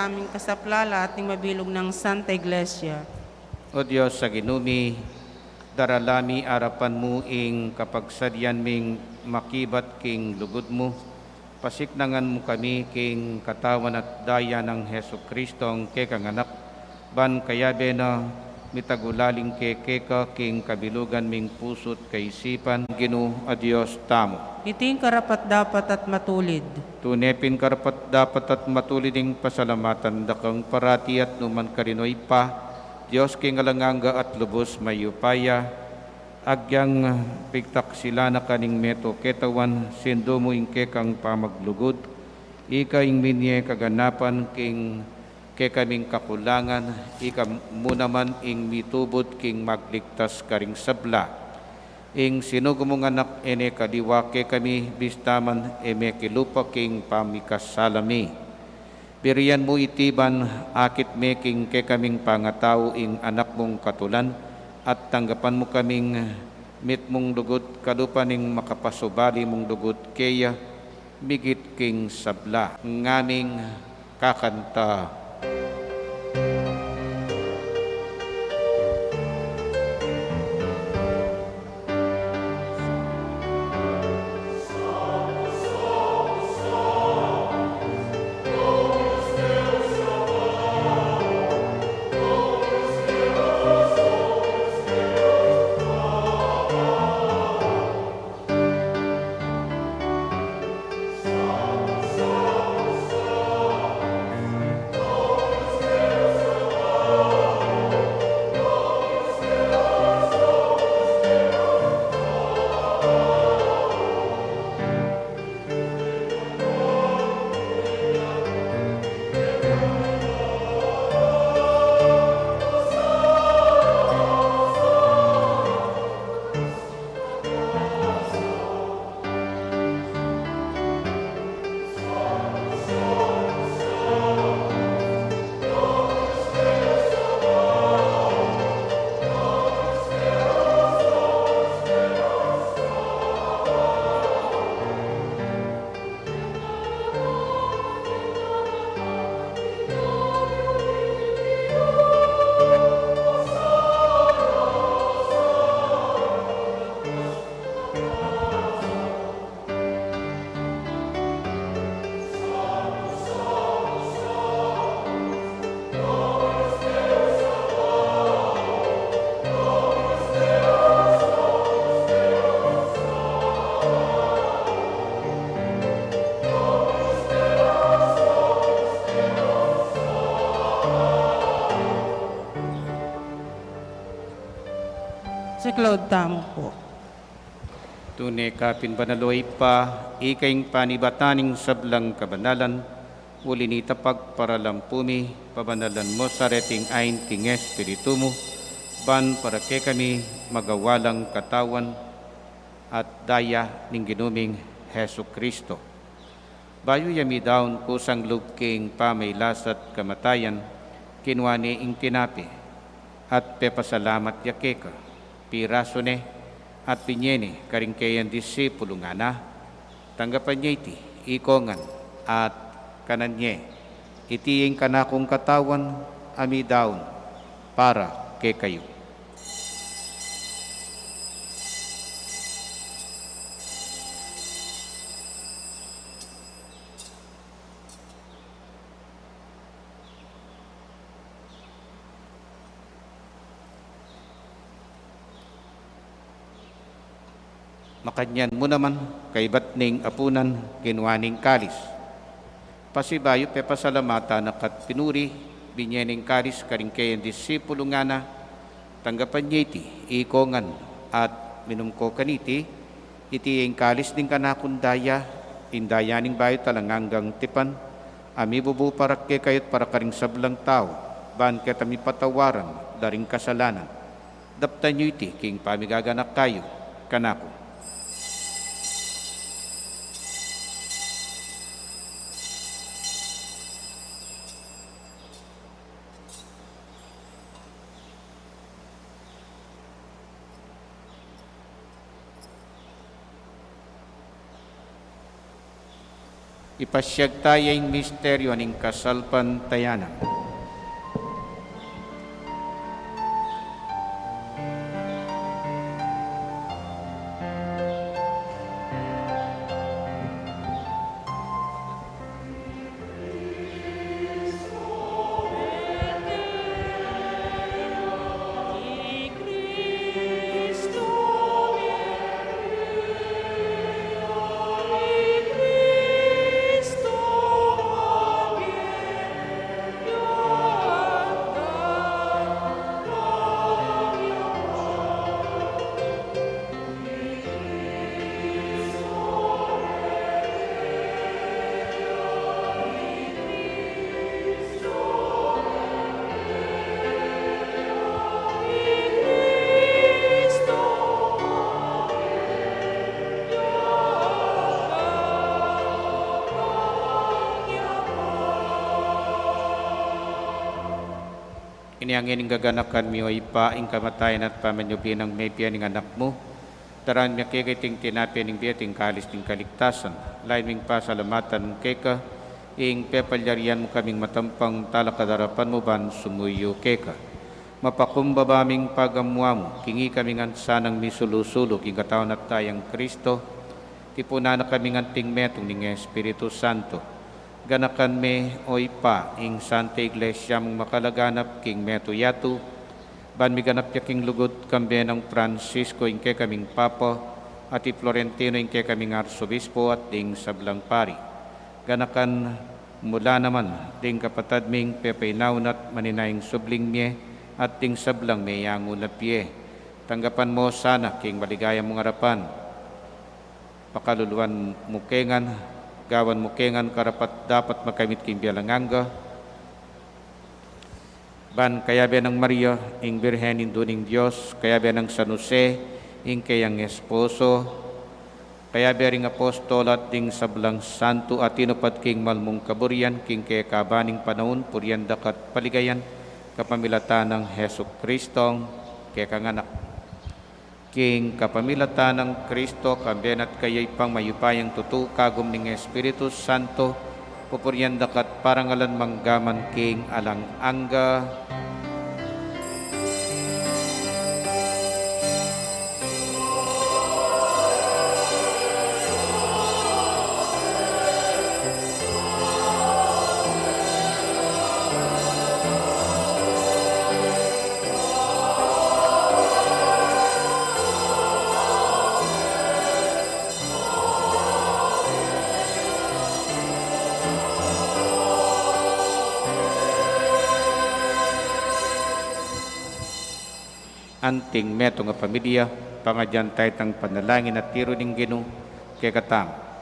Aming kasaplalan at ning mabilug nang Santa Iglesia. O Dios a Ginu mi, darala mi arapan mu ing kapagsadian ming makibat king lugud mu. Pasiknangan mu kami king katawan at daya nang Jesucristo, ing kekang Anak, ban kayabe na mitagulaling keke king kabilugan ming pusu't kaisipan, Ginu a Dios tamu. Iting karapat-dapat at matulid. Tune pin karapat-dapat at matulid ing pasalamatan da kang parati at nu man karin, O Ibpa, Dios king alang angga at lubus mayupaya, agyang pigtaksilan na ka ning metung ketawan, sindu mu ing kekang pamaglugud, ika ing minye kaganapan king kekaming kakulangan, ika mu naman ing mitubud king magligtas karing sabla. Ing sinugo mung Anak e ne kaliwa kekami, bista man e mekilupa king pamikasala mi. Birian mu iti ban akit me king kekaming pangatau ing Anak mung katulan, at tanggapan mu kaming mitmung lugud kalupa ning makapasubali mung lugud keya, migit king sabla. Ngaming kakanta. Siklaud tamu pu. Tune ka pin banal, O Ibpa, ika ing panibatan ning sablang kabanalan, uli nita pagparalampu mi, pabanalan mu sa reting ain king Espiritu mu, ban para kekami magawa lang katawan at daya ning Ginu ming Jesucristo. Bayu ya midaun kusang lub king pamailas at kamatayan, kinua ne ing tinape, at pepasalamat ya keka, pirasu ne, at binye ne karing keyang disipulu, ngana, tanggapan ye iti, ikong ngan, at kanan ye, iti ing kanakung katawan a midaun para kekayu. Makanyan mu naman, kaybat ning apunan, kinua ne ing kalis. Pasibayu pepasalamatan na ka't pinuri, binye ne ing kalis karing keyang disipulu, ngana, tanggapan ye iti, ikong ngan, at minum ko kaniti, iti ing kalis ning kanakung daya, ing daya ning bayu at alang anggang tipan, a mibubu para kekayu at para karing sablang tau, ban keta mipatawaran da ring kasalanan. Daptan yu iti king pamigaganaka yu kanaku. Ipasiag taya ing misteryu ning kasalpantayanan. Ini ing gaganakan mi, O Ibpa, ing kamatayan at pamanyubli nang mebie ning Anak mu. Daranggan mi keka iting tinape ning bie at ing kalis ning kaligtasan. Lalu ming pasalamatan keka ing pepalyarian mu kaming matampang talakad king arapan mu ban sumuyu keka. Mapakumbaba ming pagamuan mu, king ikami ngan sanang misulu-sulu king katawan at dayang Kristo, tipunan na kami ngan king metung ning Espiritu Santo. Ganakan me, O Ibpa, ing Santa Iglesia mung makalaganap king metung yatu, ban miganap ya king lugud, kambe nang Francisco ing kekaming Papa, at i Florentino ing kekaming Arsobispo, at ding sablang pari. Ganakan mu la naman ding kapatad ming pepainaun at maninayang subling mie, at ding sablang meyangu na pie. Tanggapan mu sana king maligaya mung arapan. Pakaluluan mu ke ngan, gawan mu ke ngan karapat-dapat makamit king bie alang angga. Ban kayabe nang Maria, ing Birhen Indu ning Dios, kayabe nang San Jose, ing keyang esposo, kayabe ring apostol at ding sablang santo a tinupad king mal mung kaburian king kekaban ning panaun, purian da ka at paligayan kapamilatan nang Jesucristong kekang Anak. King kapamilatan nang Kristo, kambe na at kaya, Ibpang mayupayang tutu, kagum ning Espiritu Santo, pupurian da ka at parangalan mangga man king alang angga. Anting metung a pamilya, pangadyan taya itang panalangin a tiru ning Ginu kekatamu.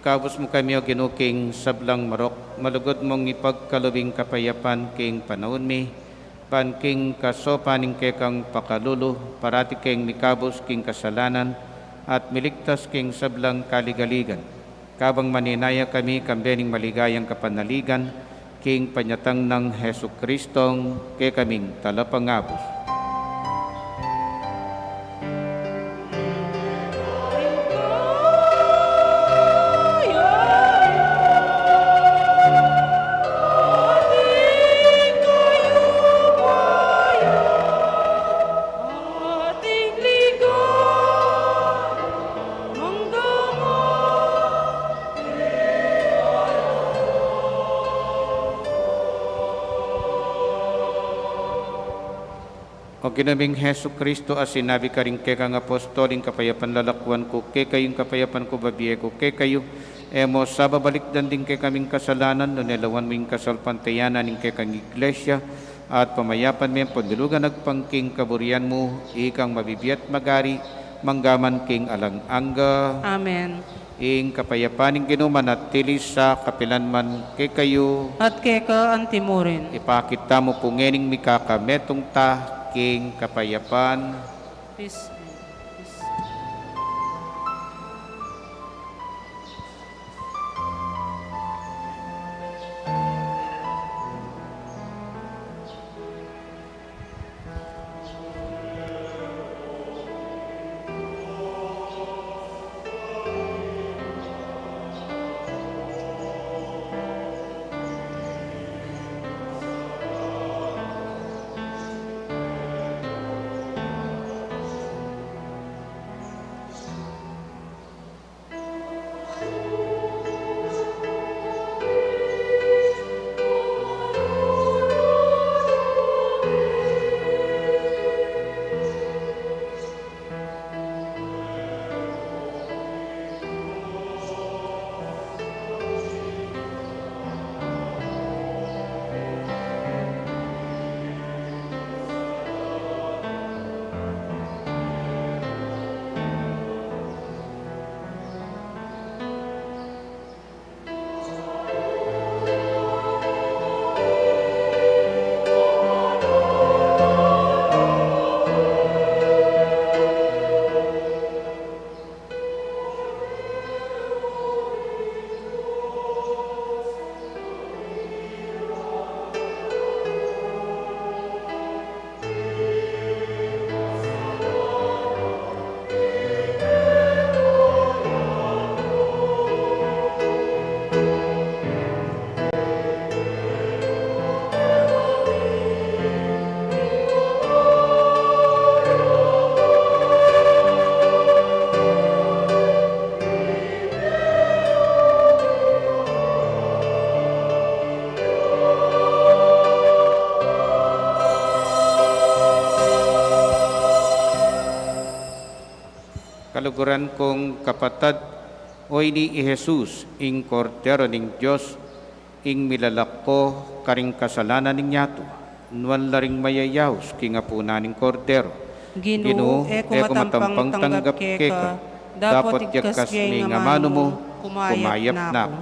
Ikabus mu kami, O Ginu, king sablang marok, malugud mung ipagkalub ing kapayapan king panaun mi, ban king kasaupan ning kekang pakalulu, parati keng mikabus king kasalanan, at miligtas king sablang kaligaligan. Kabang maninaya kami kambe ning maligayang kapanaligan, king panyatang nang Jesucristong kekaming Talapangabus. O Ginu ming Jesucristo, a sinabi karing kekang apostol, ing kapayapan lalakuan ku kekayu, ing kapayapan ku bibie ku kekayu, e mu sa babalikdan ding kekaming kasalanan, nune lawan mu ing kasalpantayanan ning kekang Iglesia, at pamayapan me ampon dilugan agpang king kaburian mu, ikang mabibie at magari, mangga man king alang angga. Amen. Ing kapayapan ning Ginu manatili sa kapilan man kekayu. At keka anti murin. Ipakit tamu pu ngening mikakametung ta king kapayapan. Peace be, peace be. Kaluguran kung kapatad, o ini i Jesus, ing Kordero ning Dios, ing milalako karing kasalanan ning yatu. Nuan la ring mayayaus king apunan ning Kordero. Ginu, e ku matampang tanggap keka, dapot igkas ye ing amanu mu, kumayap na ku.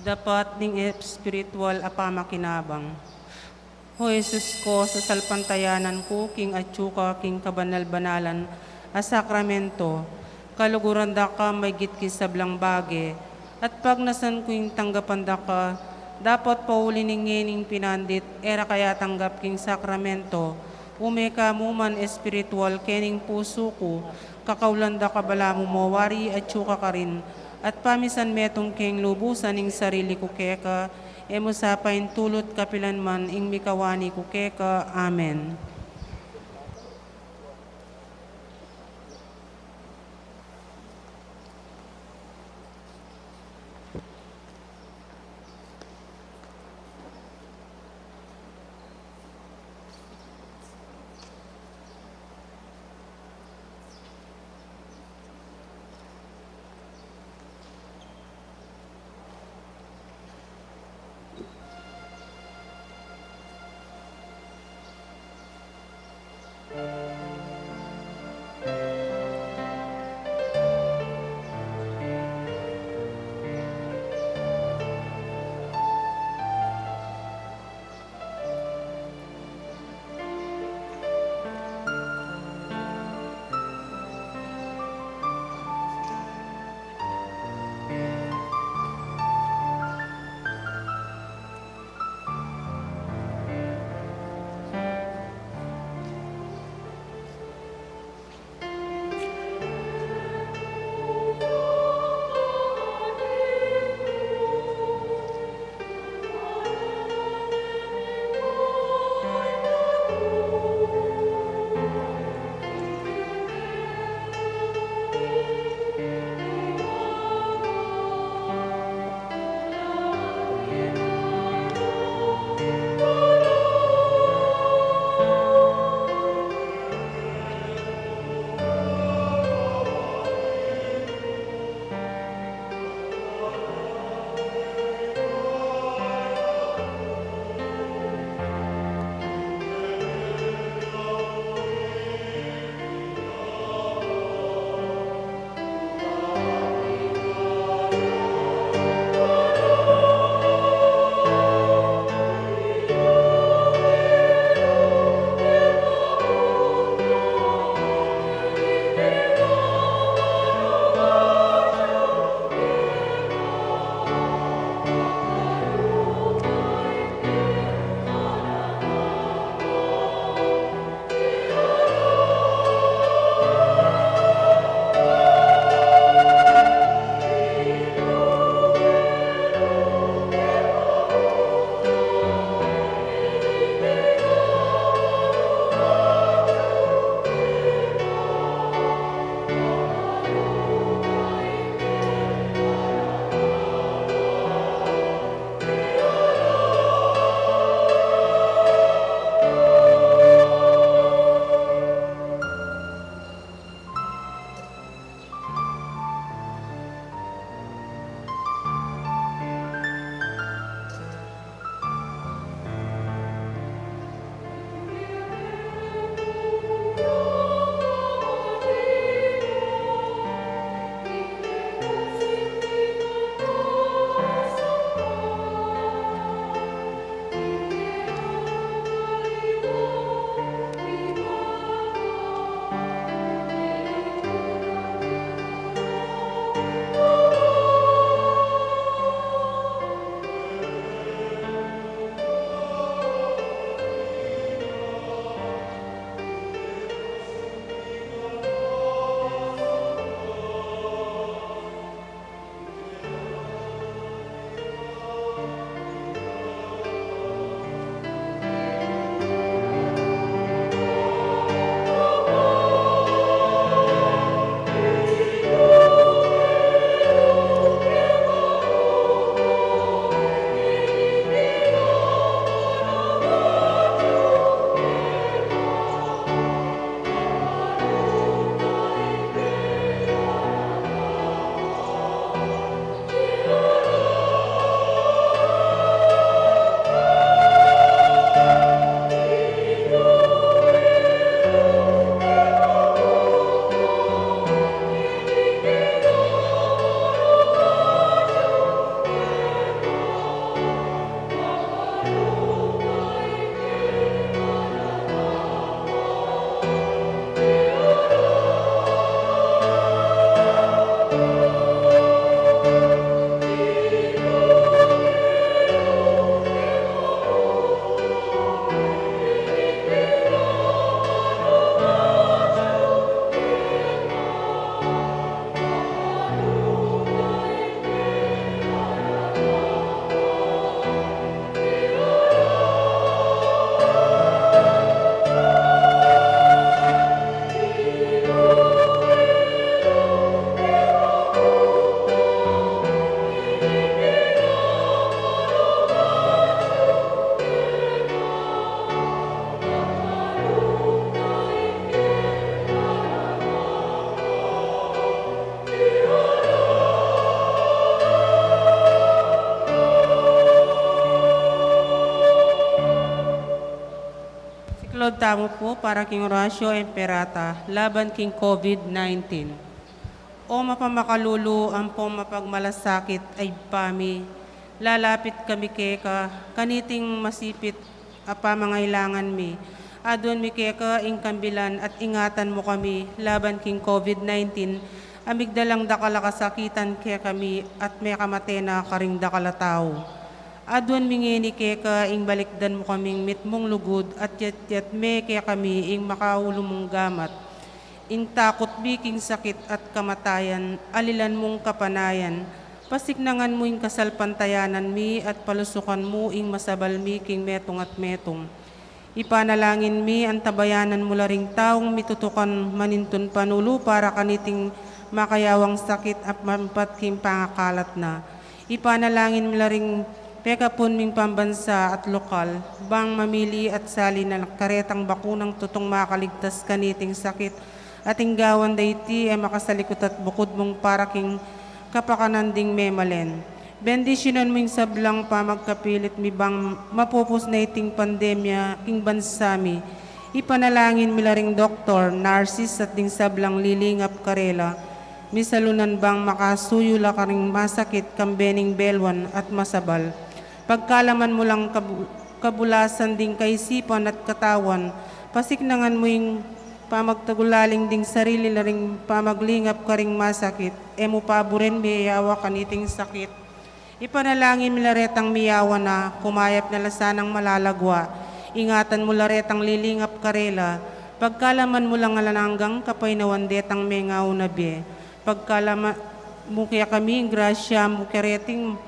Dapat ning espiritual a pamakinabang. O Jesus ku, sasalpantayanan ku king atyu ka king kabanal-banalan a sakramento, kaluguran da ka maigit king sablang bage, at pagnasan ku ing tanggapan da ka, dapot pauli ning ngening pinandit, e ra ka atanggap king sakramento, ume ka mu man espiritual kening pusu ku, kakaulan da ka balamu mawari atyu ka karin, at pamisan metung keng lubusan ing sarili ku keka, e mu sa paintulut kapilan man ing mikawani ku keka. Amen. Lord tamu pu para king Oratio Imperata laban king COVID nineteen. O mapamakalulu ampong mapagmalasakit a Ibpa mi, lalapit kami keka kaniting masipit a pamangailangan mi. Aduan mi keka ing kambilan at ingatan mu kami laban king COVID nineteen a migdalang dakal a kasakitan kekami at mekamate na karing dakal a tau. Aduan mi ngeni keka ing balikdan mu kaming mitmung lugud at yatyat me kekami ing makaulu mung gamat. Ing takut mi king sakit at kamatayan, alilan mung kapanayan, pasiknangan mu ing kasalpantayanan mi at palusukan mu ing masabal mi king metung at metung. Ipanalangin mi antabayanan mu la ring taung mitutukan manintun panulu para kaniting makayawang sakit at mampat king pangakalat na. Ipanalangin mi la ring pekapun ming pambansa at lokal, bang mamili at sali na karetang bakunang tutung makaligtas kaniting sakit, at ing gawan da iti e makasalikut at bukud mung para king kapakanan ding memalen. Bendisyunan mu ing sablang pamagkapilit mi bang mapupus na iting pandemya king bansa mi. Ipanalangin mi la ring doktor, narsis at ding sablang lilingap karela. Misalunan bang makasuyu la karing masakit kambe ning beluan at masabal. Pagkalaman mu lang kabu-, kabulasan ding kaisipan at katawan, pasiknangan mu ing pamagtagulaling ding sarili la ring pamaglingap karing masakit, e mu paburen meyawa kaniting sakit. Ipanalangin mi la retang miyawa na, kumayap na la sanang malalagwa. Ingatan mu la retang lilingap karela, pagkalaman mu lang alang anggang kapaynawan detang mengauna bie. Pagkalaman mu kekami ing grasya mu kareting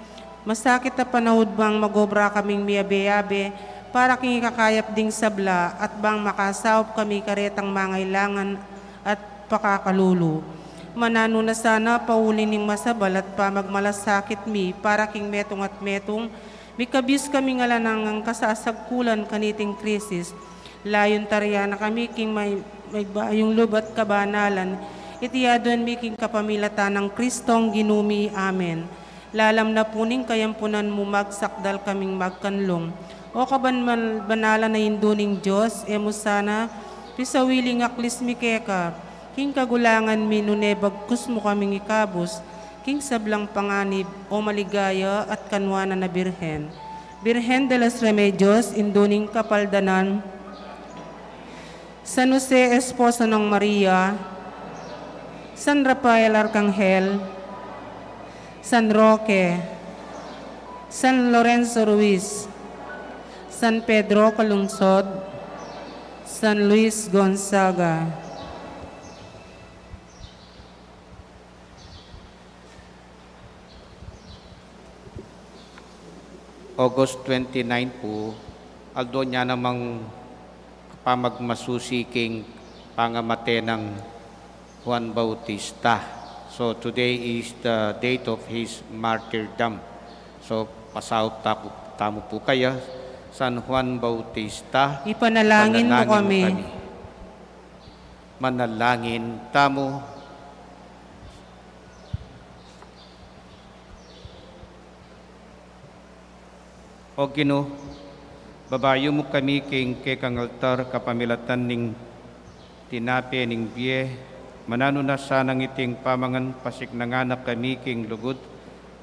masakit a panaun bang magobra kaming miyabe-yabe para king ikakayap ding sabla at bang makasaup kami karetang mangailangan at pakakalulu. Mananu na sana pauli ning masabal at pamagmalasakit mi para king metung at metung, mikabius kaming alang anggang kasasagkulan kaniting krisis. Layun tarian na kami king may, may bayung lub at kabanalan. Iti aduan mi king kapamilatan nang Kristong Ginu mi. Amen. Lalam na pu ning kayampunan mu magsakdal kaming magkanlung. O kabanal-, banalan a Indu ning Dios, e mu sana pisawili ing aklis mi keka king kagulangan mi nune bagkus mu kaming ikabus king sablang panganib, o maligaya at kanwanan a Birhen. Birhen de los Remedios, Indu ning Kapaldanan, San Jose, esposo nang Maria, San Rafael Arkanghel, San Roque, San Lorenzo Ruiz, San Pedro Calungsod, San Luis Gonzaga. August twenty-nine pu, aldo na namang pamagmasusi king pangamate nang Juan Bautista. So today is the date of his martyrdom. So pasaup ta pu, tamu pu kaya, San Juan Bautista, ipanalangin mu kami. Manalangin tamu. O Ginu, babayu mu kami king kekang altar kapamilatan ning tinape ning bie, mananu na sanang iting pamangan pasiknangan na kami king lugud,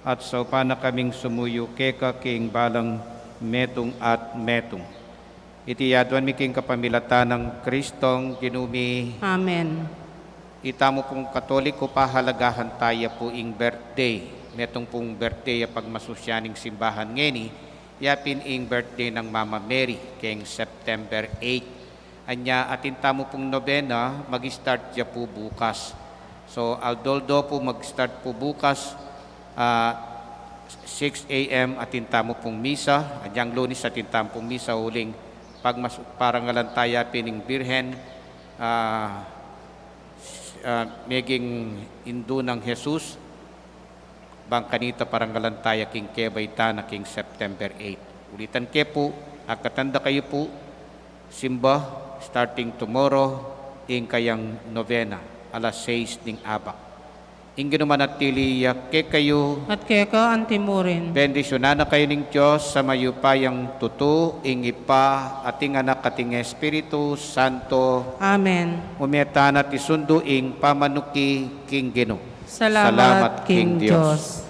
at saupan na kaming sumuyu keka king balang metung at metung. Iti aduan mi king kapamilatan nang Kristong Ginu mi. Amen. Itamu pung Katoliko, pahalagahan taya pu ing birthday. Metung pung birthday a pagmasusyan ning simbahan ngeni, yapin ing birthday nang Mama Mary, keng September eight. Anya, atin tamu pung nobena, mag-start ya pu bukas. So, aldo-aldo pu, mag-start pu bukas, ah, six A M atin tamu pung misa, anyang Lunes atin tamu pung misa, uling pagmas-, parangalan taya pin ning Birhen, ah, s-, ah, meging indu nang Jesus, bang kanita parangalan taya king kebaitan na king September eight. Ulitan ke pu, akatan da kayu pu, simba, starting tomorrow, ing kayang novena, alas sais ning abak. Ing Ginu manatili ya kekayu. At keka antimurin. Bendisyunan na kayu ning Dios a mayupayang tutu, ing Ibpa, at ing Anak, at ing Espiritu Santo. Amen. Ume tana at isundu ing pamanuki king Ginu. Salamat king Dios.